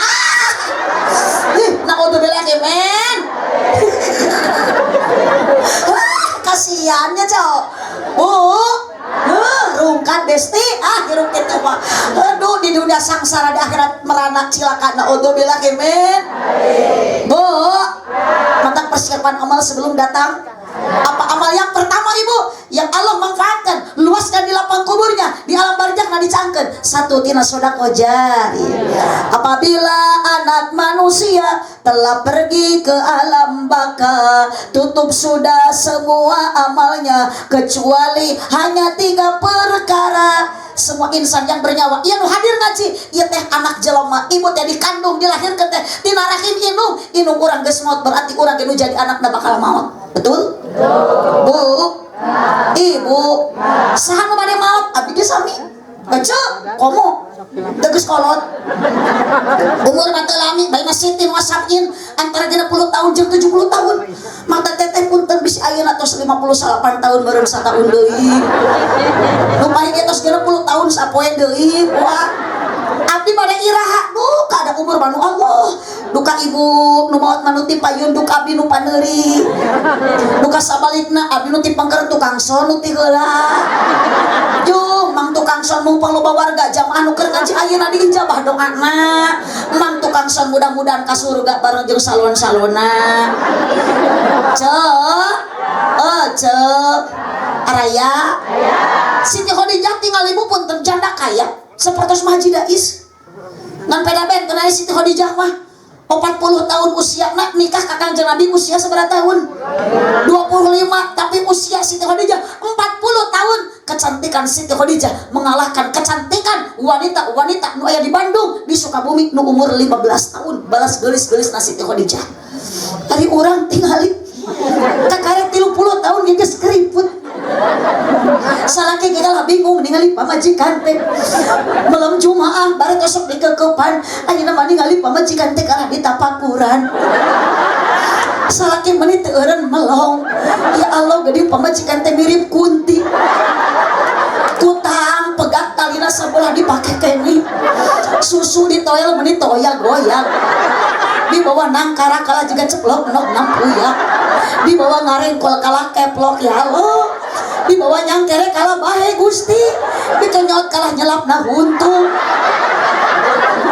Ih, naudzubillah men. Kasihannya cok. Bu, rungkat besti, ah hirup kitu mah. Aduh di dunia sangsara di akhirat merana cilaka naudzubillah men. Bu, mata persiapan amal sebelum datang. Apa amal yang pertama ibu yang Allah manfaatkan, luaskan di lapang kuburnya, di alam barzakh na dicangkeun. Satu tina sedekah jariyah. Apabila anak manusia telah pergi ke alam baka, tutup sudah semua amalnya kecuali hanya tiga perkara. Semua insan yang bernyawa, ieu nu hadir ngaji, ieu teh anak jelema, ibu teh dikandung, dilahirkeun teh tina rahim indung, indung urang geus maot berarti urang ge nu jadi anakna bakal maot. Betul? Bu, ibu, saha nu bade maot? Abdi ge sami. Ece, komo, teu geus kolot. Umur mah teu lami, bae sittin wa sab'in antara 60 tahun jeung 70 tahun. Mata teteh punten bisi ayeuna tos 58 tahun meureun sataun deui. Nu paling ge tos 60 tahun sapoe deui. Wah, abdi bade iraha duka ada umur manu Allah. Duka ibu nu maot manu ti payun duka abdi nu paneuri. Duka sabalikna abdi nu ti pengker tukang son nu ti heula. Jung mang tukang son numpang loba warga jamaah nu keur ngaji ayeuna diijabah doana. Mang tukang son mudah-mudahan ka surga bareng jeung salon-salonna. Cek, oh cek, araya, Siti Khadijah tinggal ibu pun janda kaya, seperti Haji Dais. Ngan peda benten ari Siti Khadijah mah 40 tahun usia nak nikah ka Kangjeng Nabi usia seberapa tahun? 25, tapi usia Siti Khadijah 40 tahun. Kecantikan Siti Khadijah mengalahkan kecantikan wanita-wanita nu aya di Bandung, di Sukabumi nu umur 15 tahun. Balas geulis-geulis na Siti Khadijah. Ari urang tingali kakarek 30 tahun geus keriput. Salaki ge kalah bingung ningali pamajikan teh. Malam Jumaah bare tosok dikekepan, ayeuna mah ningali pamajikan teh kalah ditapakuran. Salaki meuni teu eureun melong. Ya Allah geuning pamajikan teh mirip kunti. Kutang pegat talina sebelah dipake keni. Susu di toel meuni toya goyang. Di bawah nangkara kalah juga ceplok nok nampuyak. Di bawah ngarengkol kalah keplok ya Allah. Di bawah nyangkere kalah bahe Gusti. Dikenyot kalah nyelapna huntu.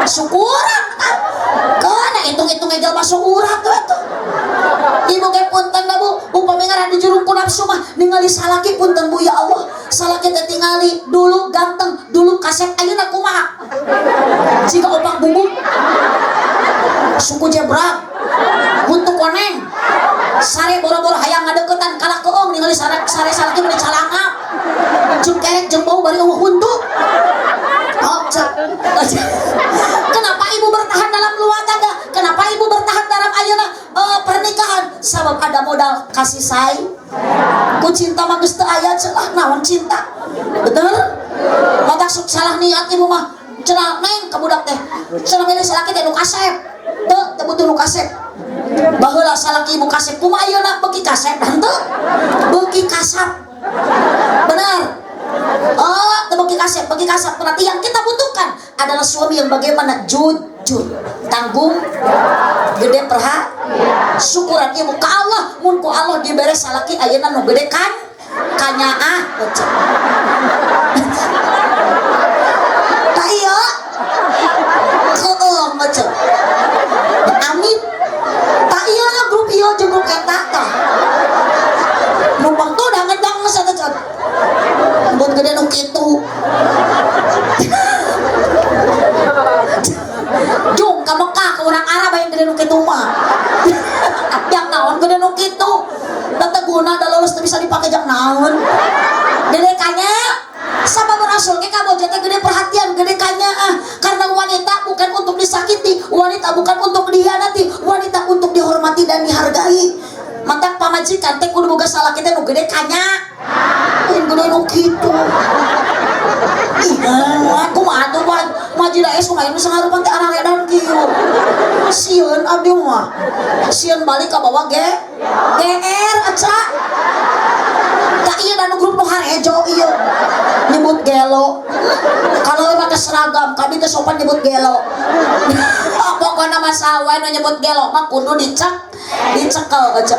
Syukuran kan. Kana hitung-hitung egel masuk urat tuh atuh. Ibu ge punten da Bu, upami ngaran di jurung ku nafsu mah ningali salaki punten Bu ya Allah. Salaki teh tingali dulu ganteng, dulu kasep ayeuna kumaha? Jiga opak bubuk. Suku jebrak. Huntu koneng. Sare boro-boro hayang ngadeukeutan kalah keong ningali sare sare salaki meni calangap. Jeung kerek jeung bau bari eueuh huntu. Oh, cek. Kenapa ibu bertahan dalam rumah tangga? Kenapa ibu bertahan dalam ayeuna pernikahan? Sabab ada modal kasih sayang. Ku cinta mah geus teu aya celah naon cinta. Betul? Mata sok salah niat ibu mah. Cenah neng ka budak teh. Cenah milih salaki teh nu kasep. Teu teu butuh nu kasep. Baheula salaki ibu kasep kumaha ayeuna beuki kasep henteu? Beuki kasap. Benar. Oh, teu beuki kasep, beuki kasap. Berarti yang kita butuhkan adalah suami yang bagaimana jujur, tanggung gede perha, syukuran ibu ka Allah, mun ku Allah dibere salaki ayeuna nu gede kan kanyaah ecek. Tak iya. Keung ecek. Amit. Tak iya grup ieu jeung grup eta tah. Numpang tuh dah ngedang satu cat. Buat gede nu kitu. Jung ka Mekah ka urang Arab aya gede nu kitu mah. Yang naon gede nu kitu. Da teu guna da lulus teu bisa dipake jang naon. Gede kanya sabab Rasul ge kabojo teh gede perhatian, gede kanya ah. Karena wanita bukan untuk disakiti, wanita bukan untuk dihianati, wanita untuk dihormati dan dihargai. Mantak pamajikan teh kudu boga salaki teh nu gede kanya. Lain gede nu kitu. Ih, aku mah atuh maji da esuk ayeuna sangarupan teh araredan kieu. Sieun abdi mah. Sieun balik ka bawa ge. GR aca. Tak ieu da nu grup nu harejo ieu. Nyebut gelo. Kalau make seragam, kami teh sopan nyebut gelo. Pokona mah saha nu nyebut gelo mah kudu dicek, dicekel aja.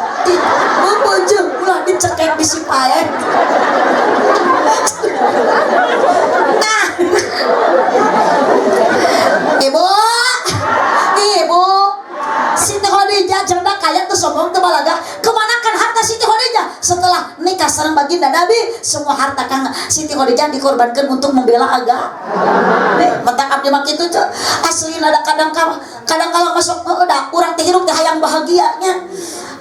Beubeujeuh ulah dicekek bisi paeh. Nah. Ibu, ibu, Siti Khadijah janda kaya tuh sombong tuh balaga. Kemana kan harta Siti Khadijah? Setelah nikah sareng baginda Nabi, semua harta kang Siti Khadijah dikorbankan untuk membela agama. Mentak abdi mah kitu teh. Asli ada kadang kadang kalau masuk udah urang teh hirup teh hayang bahagianya.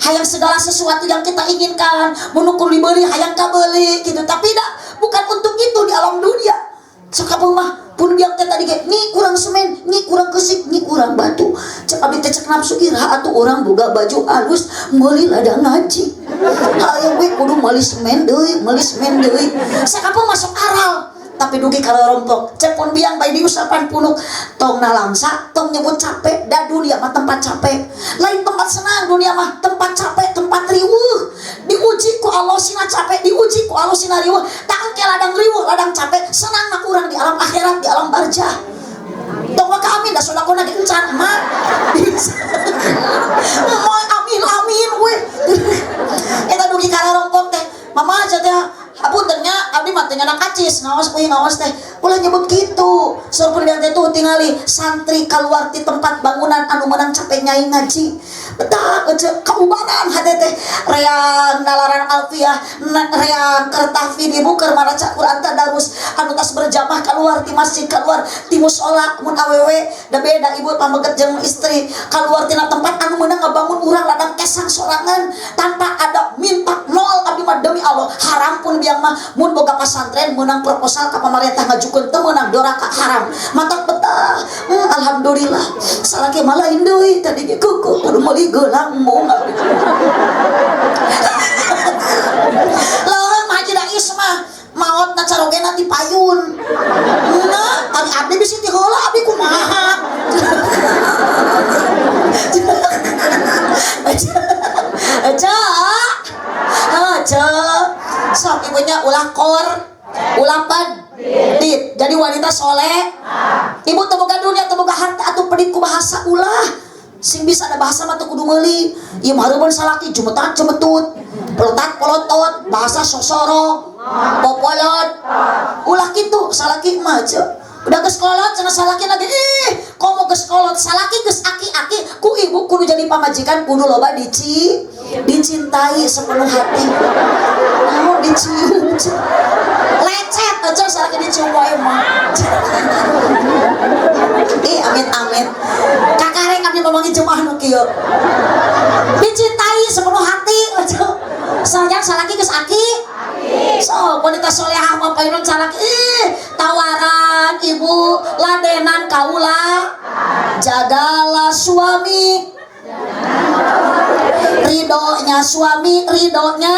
Hayang segala sesuatu yang kita inginkan, mun ukur dibeli hayang kabeli gitu. Tapi dah bukan untuk itu di alam dunia. Sakapung mah pun biang teh tadi ge nyi kurang semen, nyi kurang kesik, nyi kurang batu. Cek abdi teh cek nafsu iraha atuh urang boga baju alus meuli ladang ngaji. Hayang we kudu meuli semen deui, meuli semen deui. Sakapung masuk aral. Tapi dugi kalau rompok, cek pun biang bae diusapan punuk tong nalangsa, tong nyebut capek, da dunia mah tempat capek. Lain tempat senang dunia mah tempat capek, tempat riweuh. Diuji ku Allah sina capek, diuji ku Allah sina riweuh. Tak engke ladang riweuh, ladang capek, senang mah urang di alam akhirat, di alam barzah. Tong maka amin da sodakona ge encan mah. Moal amin amin we. Eta dugi ka rompok teh, mama aja teh apunten nya abdi mah teh nganak acis ngaos euy ngaos teh ulah nyebut kitu. Saur teh tuh tingali santri kaluar ti tempat bangunan anu meunang capek nyai ngaji. Betah ece kaubaran hate teh reang nalaran alfiah reang kertafi dibuker maraca Quran tadarus anu tas berjamaah kaluar ti masjid kaluar ti mushola mun awewe da beda ibu pameget jeung istri kaluar tina tempat anu meunang ngabangun urang ladang kesang sorangan tanpa ada minta nol abdi mah demi Allah haram pun biang mah mun boga pasantren meunang proposal ka pamarentah ngajukeun teu meunang doraka haram matak betah. Alhamdulillah salaki mah lain deui tadi ge kuku kudu meuli gelang mung leuweung mah haji Dais mah maot na carogena ti payun. Nah, ari abdi bisi ti heula abdi kumaha. Aja. Aja. Sok ibunya ulah kor, ulah pedit. Jadi wanita soleh. Ibu teu boga dunia, teu boga harta atuh pedit ku bahasa ulah. Sing bisa ada bahasa mah teu kudu meuli. Ieu mah hareupeun salaki jumetat cemetut, pelotat polotot, bahasa sosoro, popolot. Ulah kitu salaki mah ce. Udah geus kolot cenah salaki lagi ih, komo geus kolot salaki geus aki-aki ku ibu kudu jadi pamajikan kudu loba dicintai sepenuh hati. Naon dicium lecet aja salaki dicium wae mah. Ih amit amit. Kakareng abdi mamangi jemaah nu kieu. Dicintai sepenuh hati aja. Sayang salaki geus aki. So, wanita solehah mah payun salaki ih, tawaran ibu ladenan kaula. Jagalah suami. Ridhonya suami, ridhonya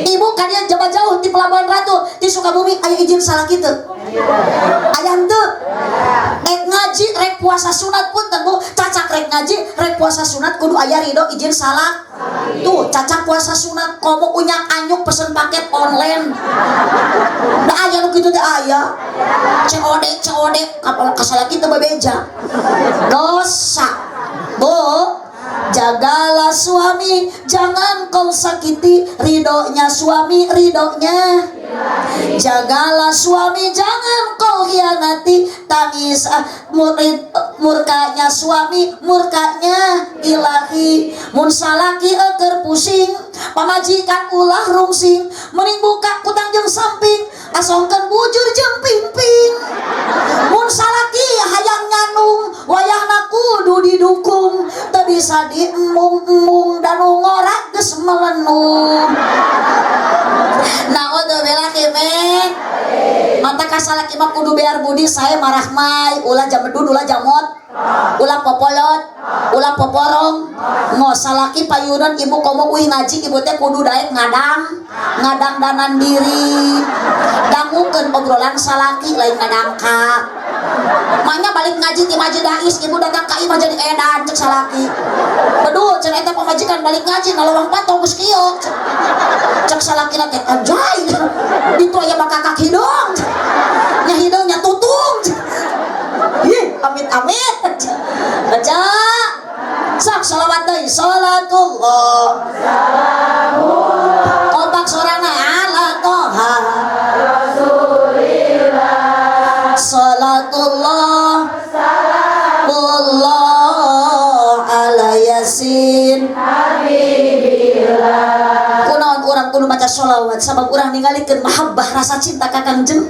ibu kalian jauh jauh di Pelabuhan Ratu, di Sukabumi, ayo izin salaki teu. Aya henteu? Rek ngaji, rek puasa sunat, punten Bu, cacak rek ngaji, rek puasa sunat kudu aya ridho izin salah. Tuh, cacak puasa sunat komo unyak anyuk pesen paket online. Da aya nu kitu teh aya. COD COD kapal kasalaki teu bebeja. Dosa. Bu, jagalah suami, jangan kau sakiti, ridhonya suami, ridhonya. Jagalah suami, jangan kau hianati, tangis murid murkanya suami, murkanya ilahi. Mun salaki eker pusing, pamajikan ulah rungsing, mending buka kutang jeung samping, asongkeun bujur jeung pingping. Mun salaki hayang nyandung, wayahna kudu didukung, teu bisa diembung-embung dan ngorak geus melenung. Naudzubillah men. Mata kasalaki mah kudu biar budi saya marah mai, ulah jamedud, ulah jamot, ulah popolot, ulah poporong. Ngo salaki payunan ibu komo uih ngaji ibu teh kudu daek ngadang, ngadang danan diri. Dangukeun obrolan salaki lain ngadangkak. Maknya balik ngaji ti Masjid Dais ibu datang ka imah jadi edan cek salaki. Betul cenah eta pamajikan balik ngaji ngalewang patong geus kieu. Cek salaki teh anjay. Itu aya bakakak hidung. Nya hidungnya tutung. Ih, amit amit. Baca. Sok sholawat deui, salatullah. Kompak sorana ala toha. Salatullah salamullah ala yasin. Kunaon urang kudu maca sholawat sabab urang ningalikeun mahabbah rasa cinta ka Kangjeng.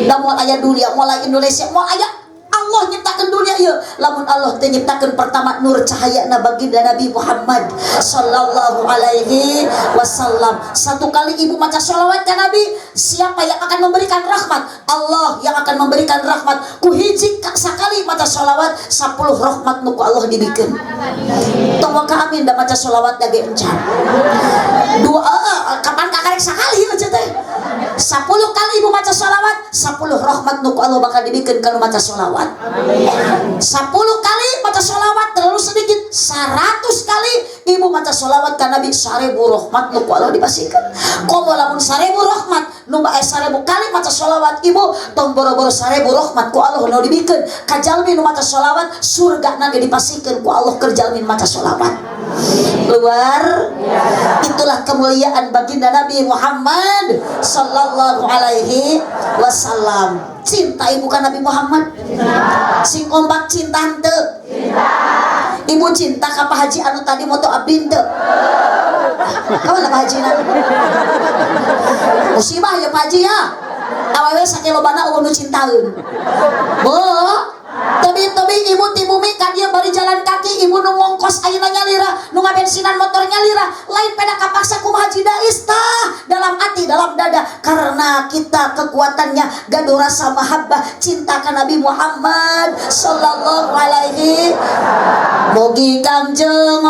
Da moal aya dunia, moal aya Indonesia, moal aya Allah nyiptakeun dunia ieu. Lamun Allah teh nyiptakeun pertama nur cahayana baginda Nabi Muhammad sallallahu alaihi wasallam. Satu kali ibu maca sholawat ka Nabi, siapa yang akan memberikan rahmat? Allah yang akan memberikan rahmat. Ku hiji sakali maca sholawat 10 rahmat nu ku Allah dibikeun. Tong waka amin da maca sholawat da ge encan. Dua kapan kakarek sakali aja teh. 10 kali ibu maca sholawat, 10 rahmat nu ku Allah bakal dibikeun kalau maca sholawat. 10 kali maca sholawat terlalu sedikit, 100 kali ibu maca sholawat ka Nabi 1000 rahmat nu ku Allah dipasihkeun. Komo lamun 1000 rahmat nu bae 1000 kali maca sholawat ibu tong boro-boro 1000 rahmat ku Allah nu dibikeun ka jalmi nu maca sholawat, surga na ge dipasihkeun ku Allah keur jalmi maca sholawat. Luar itulah kemuliaan baginda Nabi Muhammad sallallahu alaihi wasallam. Cinta ibu kan Nabi Muhammad? Sing kompak cinta henteu? Ibu cinta ka Pak Haji anu tadi moto abdi henteu? Kawan Pak Haji na? Musibah ya Pak Haji ya. Awewe sakelobana eueuh nu cintaeun. Bu, tebi-tebi ibu ti bumi ka dieu bari jalan kaki ibu nu ngongkos ayeuna nyalira, nu ngabensinan motor nyalira, lain peda kapaksa kumaha Haji Dais tah dalam hati dalam dada karena kita kekuatannya gaduh rasa mahabbah cinta ka Nabi Muhammad sallallahu alaihi. Mugi Kangjeng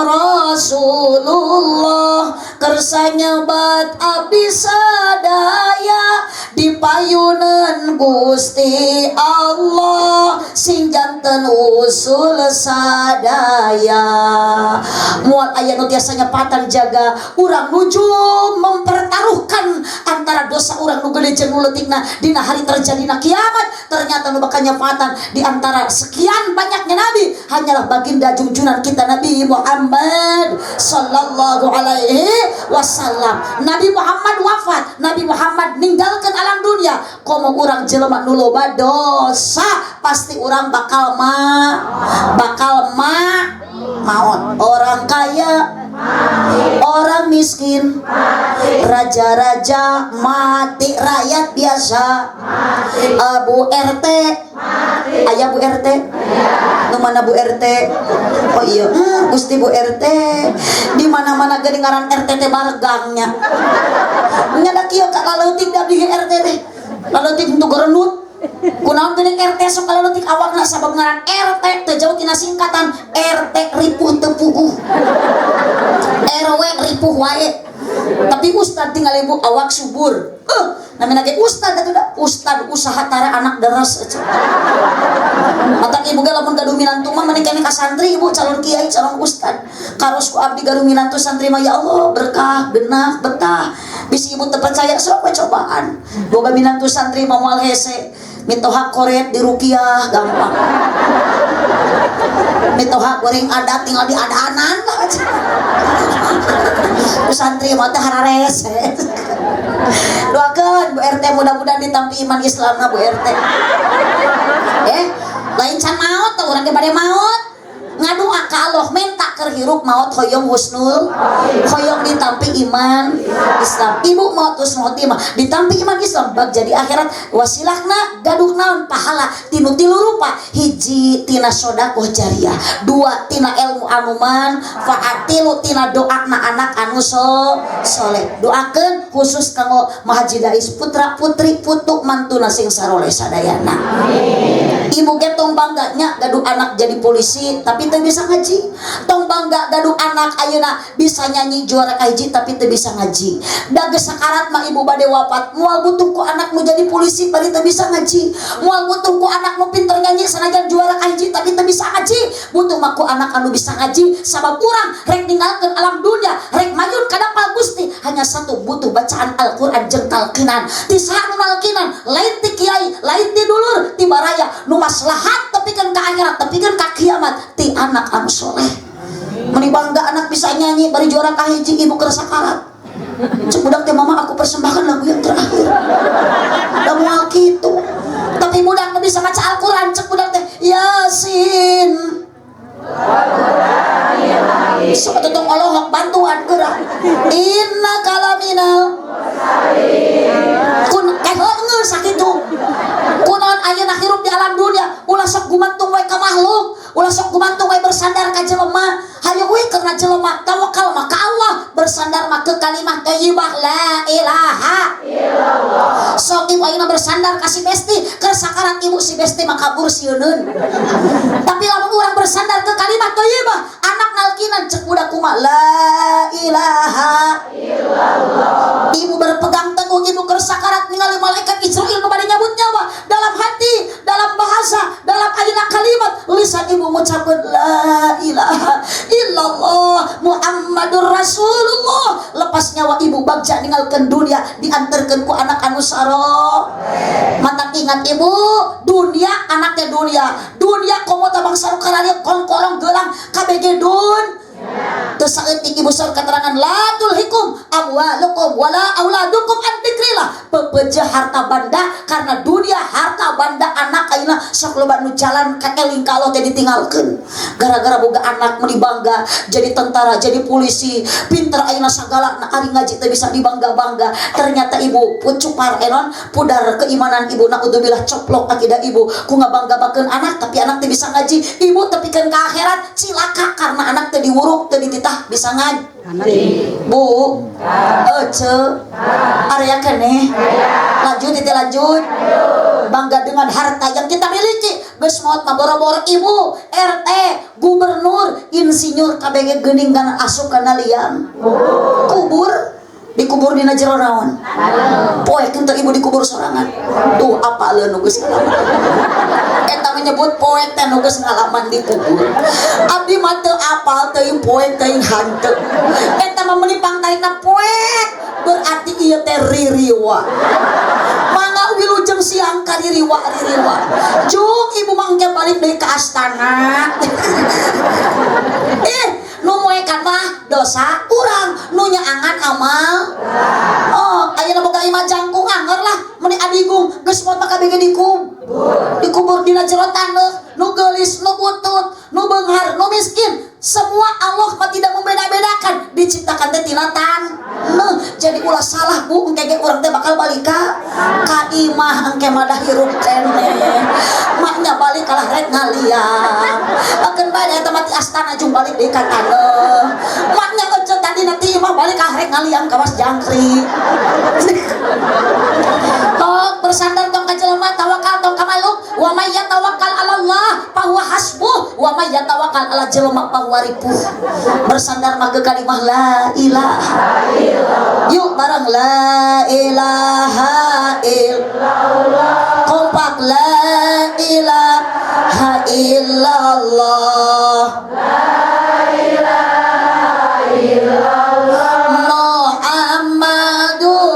Rasulullah kersa nyebat abdi sadaya di payunan Gusti Allah sing janten usul sadaya. Moal aya nu tiasa nyepatan jaga urang nuju mempertaruhkan antara dosa urang nu gede jeung nu leutikna dina hari terjadina kiamat. Ternyata nu bakal nyepatan di antara sekian banyaknya nabi hanyalah baginda junjungan kita Nabi Muhammad sallallahu alaihi wasallam. Nabi Muhammad wafat, Nabi Muhammad ninggalkan alam dunia. Komo urang jelema nu loba dosa pasti urang bakal maot. Orang kaya, orang miskin, raja-raja mati, rakyat biasa, Bu RT, ayah Bu RT, nu mana Bu RT? Oh iya, Gusti Bu RT, di mana-mana geuningaran RT teh bargangnya. Nya da kieu ka laleutik da abdi RT teh. Laleutik untuk gerenut. Kunaon geuning RT sok laleutik awakna sabab ngaran RT teu jauh tina singkatan RT ripuh teu puguh. RW ripuh wae. Tapi ustad tinggal ibu awak subur. Namina ge ustad atuh da, ustad usaha tara anak deres. Matak ibu ge lamun gaduh minantu mah mending keneh ka santri ibu, calon kiai, calon ustad. Karos ku abdi gaduh minantu santri mah ya Allah berkah, genah, betah. Bisi ibu teu percaya sok we cobaan. Boga minantu santri mah moal hese. Mitoha koret di rukiah gampang. Mitoha goreng adat tinggal di adanan lah. Ku santri mah teh hararese. Doakeun Bu RT mudah-mudahan ditampi iman Islamna Bu RT. Lain can maot teh urang ge bade maot. Ngadua ka Allah minta keur hirup maot hoyong husnul, hoyong ditampi iman Islam. Ibu maot husnul khotimah, ditampi iman Islam bag jadi akhirat wasilahna gaduh naon pahala tinu tilu rupa. Hiji tina sodakoh jariah, dua tina ilmu anu manfaat, tilu tina doana anak anu soleh. Doakeun khusus kanggo Mahaji Dais putra putri putu mantuna sing saroleh sadayana. Ibu ge tong bangga nya gaduh anak jadi polisi tapi teu bisa ngaji. Tong bangga gaduh anak ayeuna bisa nyanyi juara kahiji tapi teu bisa ngaji. Da geus sakarat mah ibu bade wafat moal butuh ku anak nu jadi polisi bari teu bisa ngaji. Moal butuh ku anak nu pinter nyanyi sanajan juara kahiji tapi teu bisa ngaji. Butuh mah ku anak anu bisa ngaji sabab urang rek ninggalkeun alam dunia rek mayun ka dapal Gusti hanya satu butuh bacaan Al-Qur'an jeung talqinan. Ti saha nu nalqinan? Lain ti kiai, lain ti dulur, ti baraya nu maslahat tepikeun ka akhirat, tepikeun ka kiamat ti anak anu soleh. Meni bangga anak bisa nyanyi bari juara kahiji ibu keur sakarat. Cek budak teh mama aku persembahkan lagu yang terakhir. Da moal kitu. Tapi budak nu bisa maca Al-Qur'an cek budak teh Yasin. Sok atuh tong olohok bantuan geura. Inna kalaminal kun geus sakitu. Kunaon ayeuna hirup di alam dunia ulah sok gumantung we ka makhluk, ulah sok gumantung we bersandar ka jelema. Hayu we karena jelema tawakal mah ka Allah, bersandar mah ke kalimah thayyibah la ilaha illallah. Sok ibu ayeuna bersandar ka si besti, keur sakarat ibu si besti mah kabur sieuneun. Tapi lamun urang bersandar ke kalimah thayyibah, anak nalkinan cek budak kumaha la ilaha illallah. Ibu berpegang teguh, ibu keur sakarat ningali malaikat Israil nu bade nyabut nyawa, dalam hati, dalam bahasa, dalam ayeuna kalimat lisan ibu ngucapkeun la ilaha illallah Muhammadur Rasulullah. Lepas nyawa ibu bagja ninggalkeun dunia diantarkeun ku anak anu saro. Mata ingat ibu, dunia anaknya dunia. Dunia komo ta bangsa nu kararieu kongkorong gelang KBG dun. Teu saeutik ibu saur keterangan la tulhikum amwalukum wala auladukum an dzikrillah. Pepeje harta banda karena dunia harta banda anak ayeuna sok loba nu jalan ka eling ka Allah teh ditinggalkeun. Gara-gara boga anak meuni bangga jadi tentara, jadi polisi, pinter ayeuna sagala na ari ngaji teh bisa dibangga-bangga. Ternyata ibu pucupar enon pudar keimanan ibu naudzubillah coplok akidah ibu ku ngabangga-banggakeun anak tapi anak teh bisa ngaji. Ibu tepikeun ka akhirat cilaka karena anak teh diwuruk teh dititah bisa ngaji. Bu, ece, area keneh, lanjut itu lanjut. Bangga dengan harta yang kita miliki. Geus maot mah boro-boro ibu, RT, gubernur, insinyur KBG geuning kana asup kana liang. Kubur, dikubur dina jero naon? Poek henteu ibu dikubur sorangan. Tuh apa leun nu geus ngalaman. Eta menyebut poek teh nu geus ngalaman dikubur. Abdi mah teu apal teuing poek teuing hanteu. Eta mah meuni pangtarikna poek berarti ieu teh ririwa. Mangga wilujeng siang ka ririwa ririwa. Jung ibu mah engke balik deui ka astana. Nu moekan mah dosa urang, nu nyaangan amal. Oh, ayeuna boga imah jangkung anger lah, meuni adigung geus maot mah kabeh dikubur. Dikubur dina jero taneuh, nu geulis, nu butut, nu beunghar, nu miskin. Semua Allah mah tidak membeda-bedakan, diciptakan teh tina taneuh. Jadi ulah salah bu, engke ge urang teh bakal balik ka imah engke mah dah hirup keneh. Maknya balik kalah rek ngaliang. Akeun bae eta mah ti astana jung balik deui ka taneuh. Maknya ece tadi nanti imah balik kalah rek ngaliang kawas jangkrik. Tok bersandar tong ka jelema tawakal tong ka makhluk wa may. yatawakkal 'ala Allah fa huwa hasbuh wa may yatawakkal 'ala jelema fa huwa ripuh. Bersandar mah ke kalimah la ilaha illallah. Yuk bareng la ilaha illallah. Kompak la ilaha illallah. La ilaha illallah. Muhammadur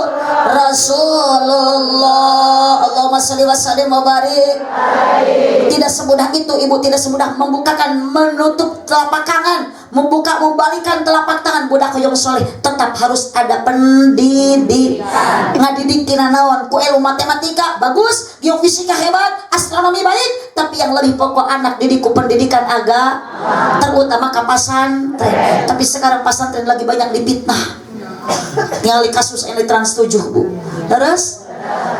Rasulullah. Allahumma sholli wa sallim wa barik. Tidak semudah itu ibu, tidak semudah membukakan, menutup telapak tangan, membuka, membalikan telapak tangan budak hoyong soleh. Tetap harus ada pendidik. Ngadidik tina naon? Ku ilmu matematika bagus, geofisika hebat, astronomi baik, tapi yang lebih pokok anak didik ku pendidikan agama, terutama ka pasantren. Tapi sekarang pasantren lagi banyak dipitnah. Tinggal kasus ini Trans 7, Bu. Terus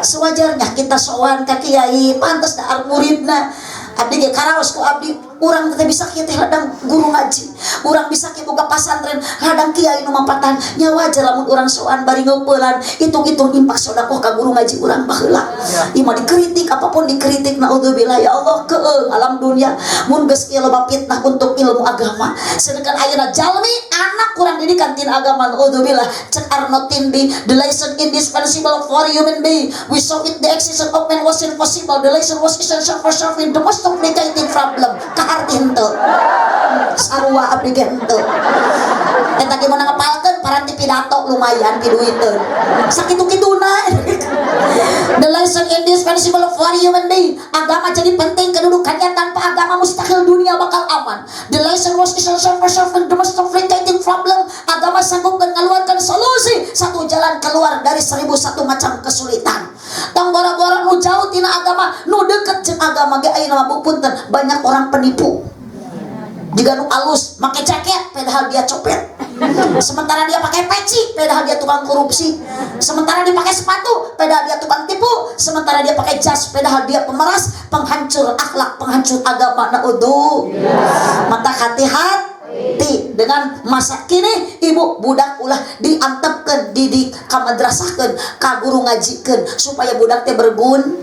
sewajarnya kita sowan ka kiai, pantes da muridna. Abdi ge karaos ku abdi, urang teh bisa kieu teh ladang guru ngaji, urang bisa kieu boga pasantren ladang kiai nu mampatan. Nya wajar lamun urang sowan bari ngeupelan, hitung-hitung impak sodakoh ka guru ngaji urang baheula. Ieu mah dikritik, apapun dikritik, naudzubillah ya Allah, keung alam dunia mun geus kieu loba fitnah untuk ilmu agama. Sedangkan ayeuna jalmi anak kurang didikan tina agama, naudzubillah. Cek Arnold Toynbee, the lesson indispensable for human being. We saw it, the existence of man was impossible. The lesson was essential for solving the most complicated problem. Kaharti henteu? Sarua abdi ge henteu. Eta ge meunang ngapalkeun paranti pidato lumayan piduiteun. Sakitu-kituna. The lesson indispensable for human being. Agama jadi penting kedudukannya, tanpa agama mustahil dunia bakal aman. The lesson was essential for solving the most complicated problem. Agama sanggup mengeluarkan solusi, satu jalan keluar dari 1001 macam kesulitan. Tong boro-boro nu jauh tina agama, nu deket jeung agama ge ayeuna mah, Bu, punten, banyak orang penipu. Jika nu alus make jaket padahal dia copet, sementara dia pakai peci padahal dia tukang korupsi, sementara dia pakai sepatu padahal dia tukang tipu, sementara dia pakai jas padahal dia pemeras, penghancur akhlak, penghancur agama, naudzu. Mata hati-hati dengan masa kini ibu, budak ulah diantepkeun, didik ka madrasahkeun, ka guru ngajikeun supaya budak teh bergun.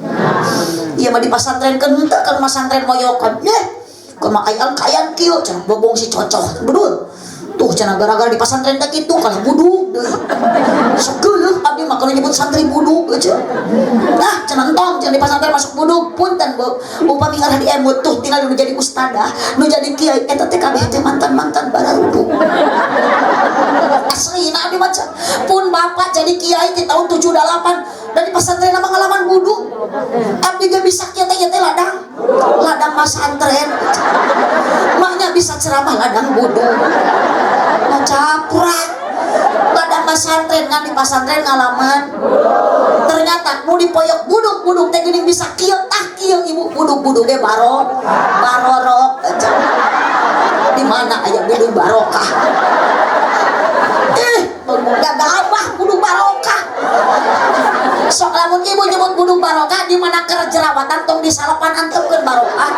Ieu mah dipasantrenkeun henteu, kan masantren moyokan. Yeh, kumaha kayan kayan kieu cenah, bobong si cocok bedul tuh cenah, gara-gara di pasantren teh kitu kalah buduk deui. Sok geuleuh abdi mah kalau nyebut santri buduk aja. Nah cenah, entong cenah di pasantren masuk buduk. Punten, Bu, upami ngarah di emut tuh tinggal nu jadi ustadah, nu jadi kiai, eta teh kabeh teh mantan-mantan bararuduk. Asli abdi mah, pun bapak jadi kiai di tahun 78 dan di pasantren mah ngalaman buduk. Abdi ge bisa kieu teh, ieu teh ladang ladang masantren. Maknya bisa ceramah ladang buduk. Nah, caprak ladang pasantren kan, di pasantren ngalaman ternyata nu dipoyok buduk-buduk teh geuning bisa kieu tah kieu, ibu. Buduk-buduk ge baro barorok. Di mana aya buduk barokah? Eh, gagabah buduk barokah. Sok lamun ibu nyebut buduk barokah, di mana keur jerawatan tong disalepan, antepkeun barokah.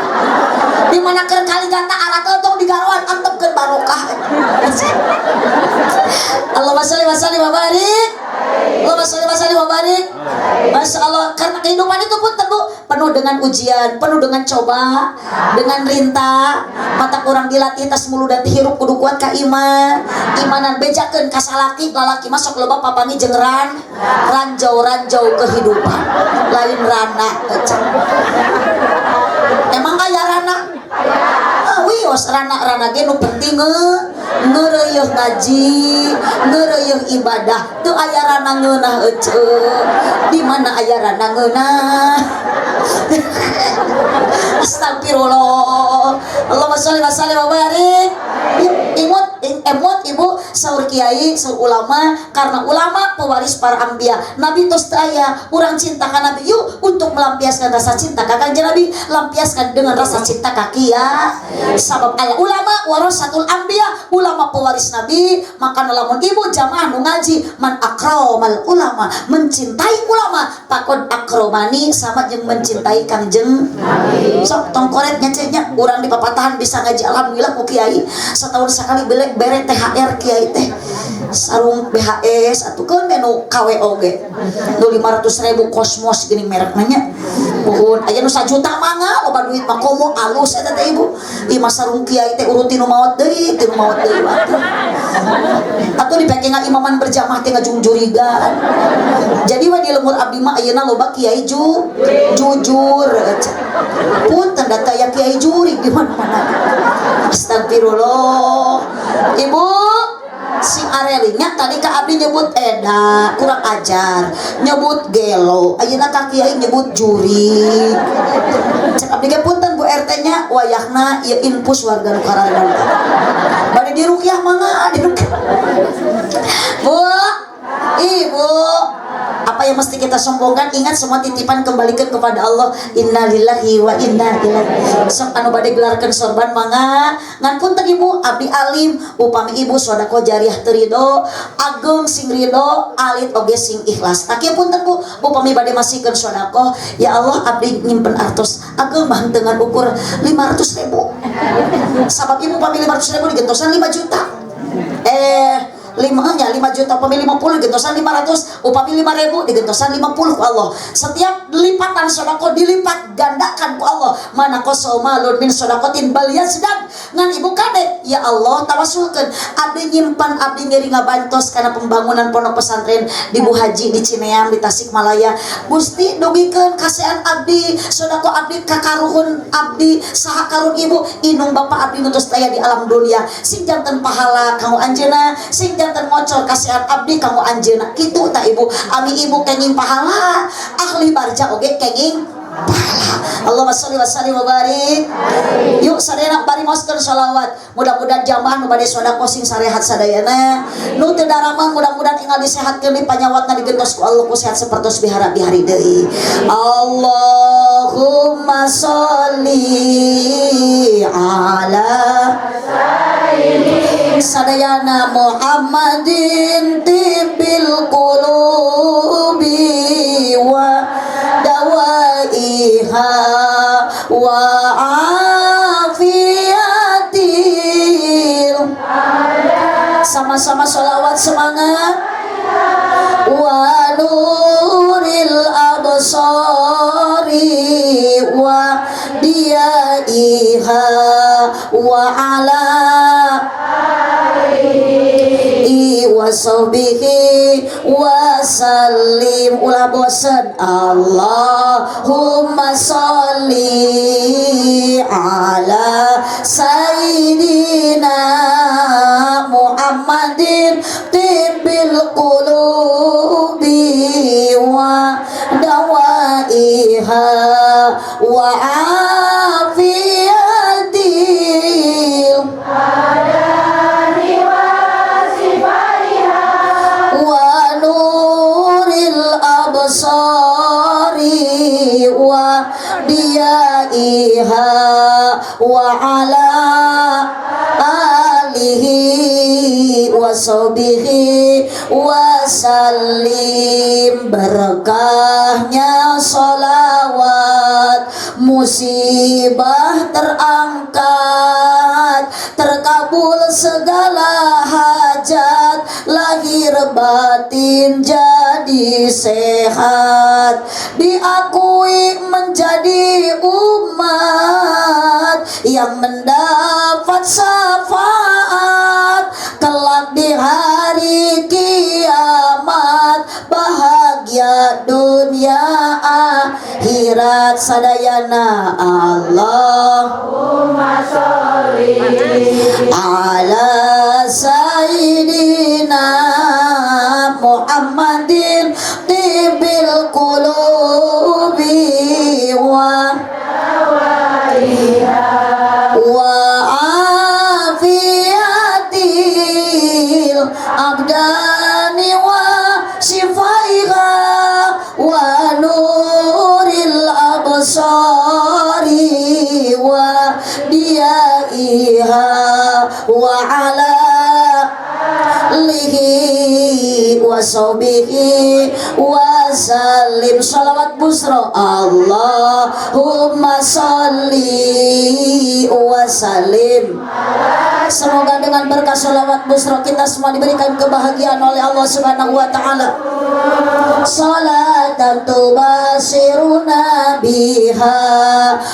Di mana keur kaligata arakeul tong digaroan, antepkeun barokah. Allahumma sholli wa sallim wa barik. Allahumma sholli wa sallim wa barik. Masya Allah, karena kehidupan itu pun tentu penuh dengan ujian, penuh dengan coba, dengan rinta. Mata kurang dilatih tas mulu dan hirup kudu kuat ka iman. Imanan bejakeun ka salaki, lalaki masuk loba papangi jeung ranjau-ranjau kehidupan. Lain rana. Emang kaya rana? Ah, wios rana-rana ge nu penting ngeureuyeung ngaji, ngeureuyeung ibadah. Teu aya rana ngeunah eceu. Di mana aya rana ngeunah? Astagfirullah. Allahumma sholli wa sallim wa barik. Imut emot ibu, saur kiai, saur ulama, karena ulama pewaris para anbiya. Nabi tos teu aya, urang cinta ka nabi yuk. Untuk melampiaskan rasa cinta ka Kanjeng Nabi, lampiaskan dengan rasa cinta ka kiai. Sabab al ulama warasatul anbiya, ulama pewaris nabi. Maka lamun ibu jamaah nu ngaji, man akramal ulama, mencintai ulama, faqod akromani, sama jeung mencintai Kangjeng Nabi. Sok tong koret nya, urang di papatahan bisa ngaji alhamdulillah ku kiai. Setahun sekali belek bere THR kiai teh sarung BHS atau kan menu KW oge nu 500 ribu, Kosmos gini merek nanya. Muhun aya nu sajuta mangga loba duit mah komo alus eta teh ibu. Ieu mah sarung kiai teh urut tinu maot deui, tinu maot deui atuh. Atuh dipake ngaimaman berjamaah teh ngajungjurigan. Jadi we di lembur abdi mah ayeuna loba kiai jujur. Punten da teh aya kiai jurig di mana-mana. Astagfirullah. Ibu sing arelinya tadi ka abdi nyebut eda kurang ajar, nyebut gelo, ayeuna ka kiai nyebut jurig. Cek abdi ge punten Bu RT nya wayahna ieu infus warga nu karareunan. Bade diruqyah mangga diruqyah. Bu, Ibu, apa yang mesti kita sombongkan? Ingat semua titipan kembalikan kepada Allah. Innalillahi wa inna ilaihi. Sok anu bade gelarkeun sorban mangga. Ngan punten Ibu, abdi alim upami ibu sedekah jariah teu ridho, ageng sing ridho, alit oge sing ikhlas. Tah kieu punten Bu, upami bade masihkeun sedekah, ya Allah abdi nyimpen artos ageng mah henteu ngan ukur 500 ribu. Sabab ibu upami 500 ribu digentosan 5 juta. Lima nya 5 juta upami 50 digentosan 500, upami 5 ribu digentosan 50 ku Allah. Setiap lipatan sodako dilipat gandakan ku Allah. Mana kosomalun min sodakotin bal yazdad. Ngan ibu kade ya Allah tawasulkeun abdi nyimpan abdi ngeri ngabantos karena pembangunan pondok pesantren di Bu Haji di Cineam di Tasikmalaya. Gusti dugikeun kasean abdi sodako abdi kakaruhun abdi saha karun ibu inung bapak abdi nu tos taya di alam dunia sing janten pahala kanggo anjeunna, sing janten ngocor kasihan abdi kanggo anjeunna. Kitu ta ibu, ami ibu kenging pahala, ahli barja oge kenging pahala. Allahumma sholli wa sallim wa barik. Yuk sadayana bari maoskeun sholawat. Mudah-mudahan jamaah nu bade sedekah sing sarehat sadayana. Nu teu daramang mudah-mudahan enggal disehatkeun di panyawatna digentos ku Allah ku sehat sapertos bihara bihari deui. Allahumma sholli ala sadayana Muhammadin tibbil qulubi wa dawaiha wa afiyatil. Sama-sama sholawat semangat. Wa nuril absari wa diyaiha wa ala wa sahbihi wa sallim. Ulah bosen. Allahumma sholli ala sayyidina Muhammadin tibbil qulubi wa dawaiha wa afiyatil wa nuril absari wa diyaiha wa ala alihi wa sahbihi wa sallim. Berkahnya sholawat musibah terangkat, terkabul segala hajat, lahir batin jadi sehat, diakui menjadi umat yang mendapat syafaat kelak di hari kiamat, bahagia dunia akhirat sadayana. Allahumma sholli ala sayyidina Muhammadin tibbil qulubi wa wa afiyatil abdani wa shifaiha wa nuril absari wa diyaiha wa ala alihi wa sahbihi wa sallim. Shalawat busra. Allahumma sholli wa wa salim. Semoga dengan berkah sholawat busro kita semua diberikan kebahagiaan oleh Allah Subhanahu wa taala. Salatan tubasiruna biha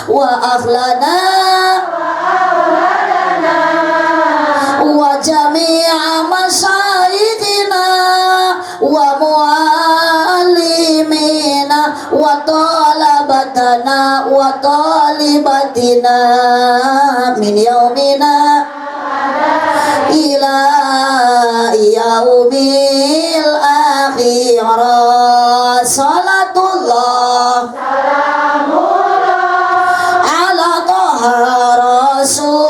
wa akhlana wa jami'a masyayikhina wa muallimina wa talabatana wa talibatina min yaumina ila yaumil akhirah. Salatullah ala Toha Rasulillah,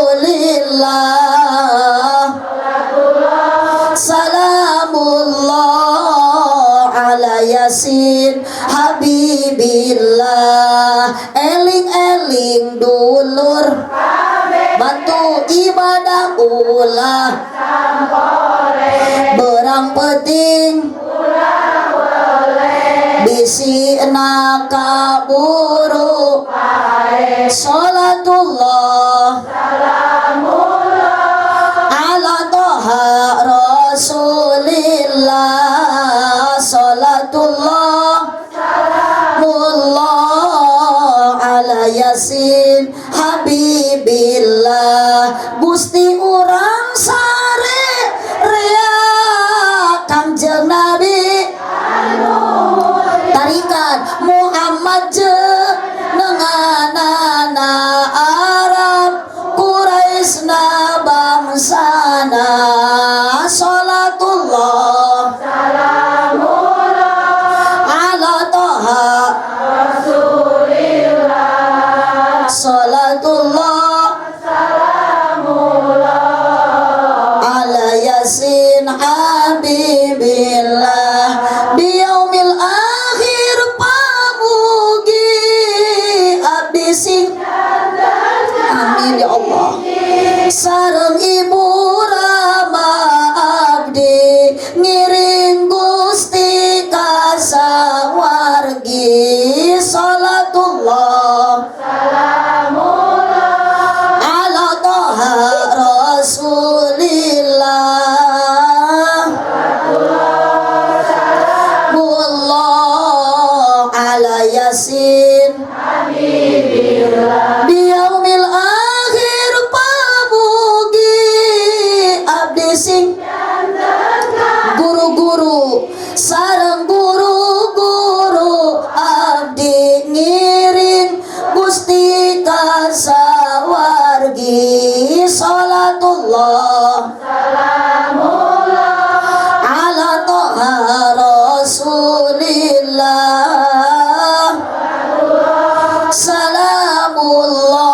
salamullah ala Yasin Habibillah. Eling-eling dulur, bantu ibadah ulah berang penting bisi nakaburu. Salatullah ala Toha Rasulillah, salatullah mullah ala Yasin Habibillah. Gusti urang sare rea Kangjeng Nabi tarikan Muhammad jenenganana Arab Quraisy na bangsana. Salatullah ala Toha salatullah ala Yasin Habibillah. Di yaumil akhir pamugi abdi sing amin ya Allah. Sareng ibu rama abdi ngiring Gusti kasawargi. Salatullah ala Toha Rasulillah, mullah ala Yasin di yaumil akhir pamugi abdi sing guru-guru sareng guru-guru abdi ngiring Gusti kasawargi. Salatullah ala Toha Rasulillah, salamullah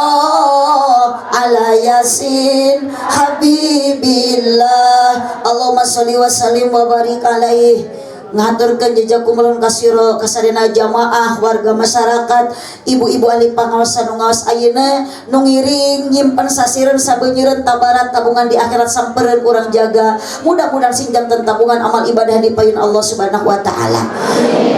ala Yasin Habibillah. Allahumma sholli wa sallim wa barik alaihi. Ngaturkeun jejak kumulun kasiro kasadena jamaah warga masyarakat ibu-ibu ahli pangaosan nu ngaos ayeuna nu ngiring nyimpen sasireun sabeunyireun tabarat tabungan di akhirat sampereun urang jaga. Mudah-mudahan sing janten tabungan amal ibadah di payun Allah Subhanahu wa taala.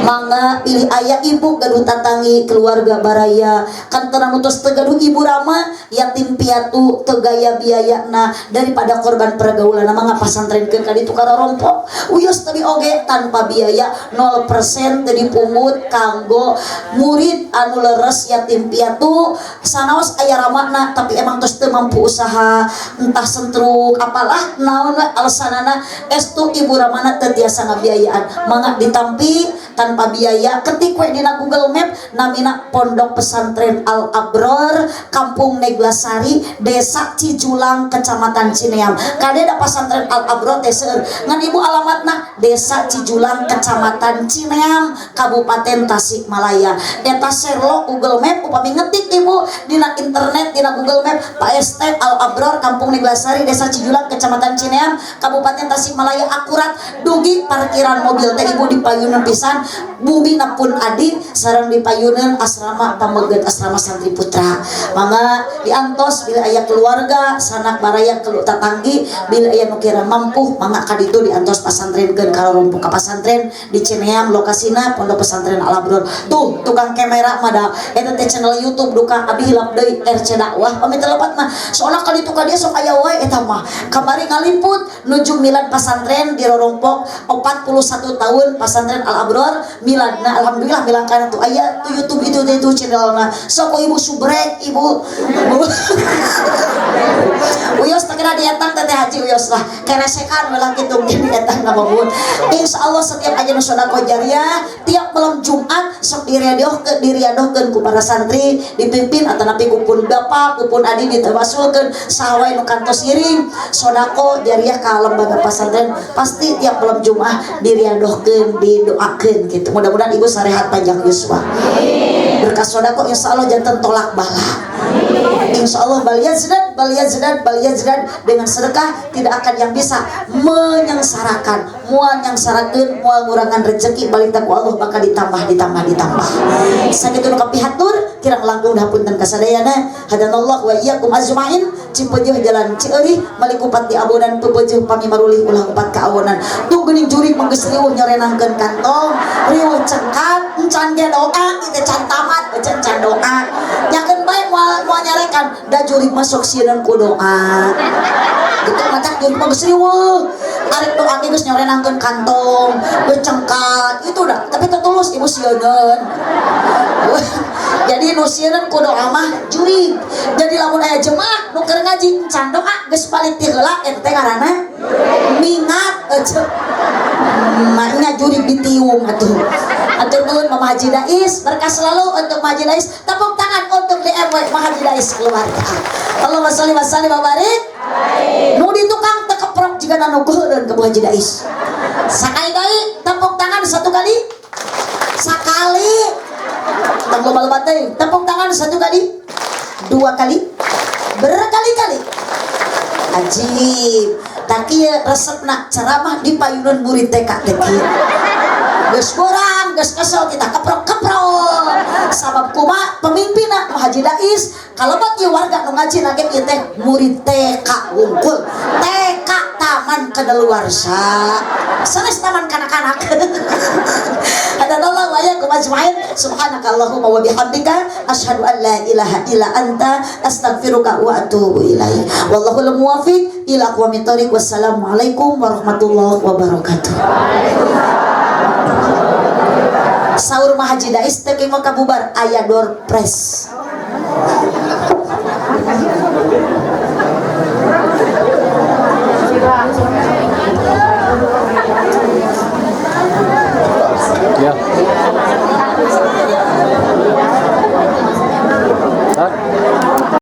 Mangga pilih aya ibu gaduh tatangi keluarga baraya kantenan utus teu gaduh ibu rama yatim piatu teu gaya biayana daripada korban pergaulan. Mangga pasantrenkeun ka ditu karompok uyos tadi oge tanpa biaya 0% teu dipungut kanggo murid anu leres yatim piatu sanaos aya ramana tapi emang tos teu mampu usaha entah sentruk apalah naon we alasanana estu ibu ramana teu tiasa ngabiayaan. Mangga ditampi tanpa biaya. Ketik we dina Google Map namina Pondok Pesantren Al Abror Kampung Neglasari Desa Cijulang Kecamatan Cineam. Kade da pesantren Al Abror teh seueur ngan ibu alamatna Desa Cijulang Kecamatan Cineam Kabupaten Tasikmalaya. Eta serlo Google Map upami ngetik ibu dina internet dina Google Map Pak ST Al Abror Kampung Neglasari Desa Cijulang Kecamatan Cineam Kabupaten Tasikmalaya akurat dugi parkiran mobil teh ibu dipayunan pisan bumi pun adi sareng dipayunan asrama pameget asrama santri putra. Mangga diantos bila aya keluarga sanak baraya kelu tatanggi bila aya nu kira mampu mangga kaditu diantos pasantrenkeun karompok ka pasantren. Pesantren di Cineam, lokasina Pondok Pesantren Al Abror. Tuh tukang kamera mah da eta teh channel YouTube duka abi hilap deui, RC Dakwah pamit lepat mah. Soalna kali itu ka dia sok aya wae eta mah. Kamari ngaliput nuju milad pasantren di Rorompok, 41 tahun Pasantren Al Abror miladna. Alhamdulillah milangkan tuh aya tuh YouTube itu channelna. Sok ibu subrek ibu. Uyos terkena dietang teteh haji uyos lah keresekan ulah kitu dietang nama pun. Insya Allah setiap aja nu sedekah jariah tiap malam Jumat sok diriadohkeun, diriadohkeun ku para santri dipimpin atau napi kupun bapak kupun adi ditawasulkeun saha wae nu kantos ngiring sodako jariah ka lembaga pesantren, pasti tiap malam Jumat diriadohkeun, didoakeun gitu. Mudah-mudahan ibu sarehat, panjang yuswa, berkah sodako insya Allah janten tolak bala. Insya Allah bal yazdad, bal yazdad, bal yazdad. Dengan sedekah tidak akan yang bisa menyengsarakan, moal nyangsarakeun, moal ngurangan rezeki, balik ku Allah bakal ditambah, ditambah, ditambah. Sakitu nu kapihatur, kirang langkung hapunten kasadayana. Hadanallah wa iyyakum ajmain. Cipeujeuh jalan Cieurih, malik kupat di abonan, pepeujeuh pami marulih ulah kupat ka awonan. Tuh geuning jurig mah geus riweuh nyorenangkeun kantong, riweuh cengkat, encan ge doa ieu can tamat, encan doa. Nyakeun bae moal moal nyarekan da jurig masuk sieun ku doa. Itu macam jurig mah geus riweuh. Arek doa ge geus nyorenangkeun kantong, geus cengkat, itu dah. Tapi tetulus ibu sieuneun. Jadi nu sieun ku doa mah jurig. Jadi lamun aya jemaah nu keur ngaji can doa geus balik ti heula, eta teh ngaranna mingat ece. Maknya jurig ditiung atuh. Atur nuhun Mama Haji Dais, berkah selalu untuk Mama Haji Dais. Tepuk tangan untuk DMW Mama Haji Dais keluarga. Allahumma sholli wa sallim wa barik. Nu di tukang teu keprok jiga nu keureun ke Bu Haji Dais. Sakali deui tepuk tangan satu kali. Sakali. Tong loba-loba teuing. Tepuk tangan satu kali. Dua kali. Berkali-kali. Ajib. Tak kieu resepna ceramah di payunan murid TK teh kieu. Geus borang, geus kesel kita keprok-keprok. Sabab kumaha pemimpinna Nu Haji Dais, kalebat ieu warga nu ngaji nage ieu teh murid TK wungkul. TK taman kedaluarsa. Sanes taman kanak-kanak. Hadanallah wa iyyakum ajmain. Subhanakallahumma wa bihamdika asyhadu an la ilaha illa anta astaghfiruka wa atubu ilaik. Wallahul muwaffiq ila aqwamit thoriq. Wassalamualaikum warahmatullahi wabarakatuh. Saur Mah Haji Dais teh mah kabubar aya door prize.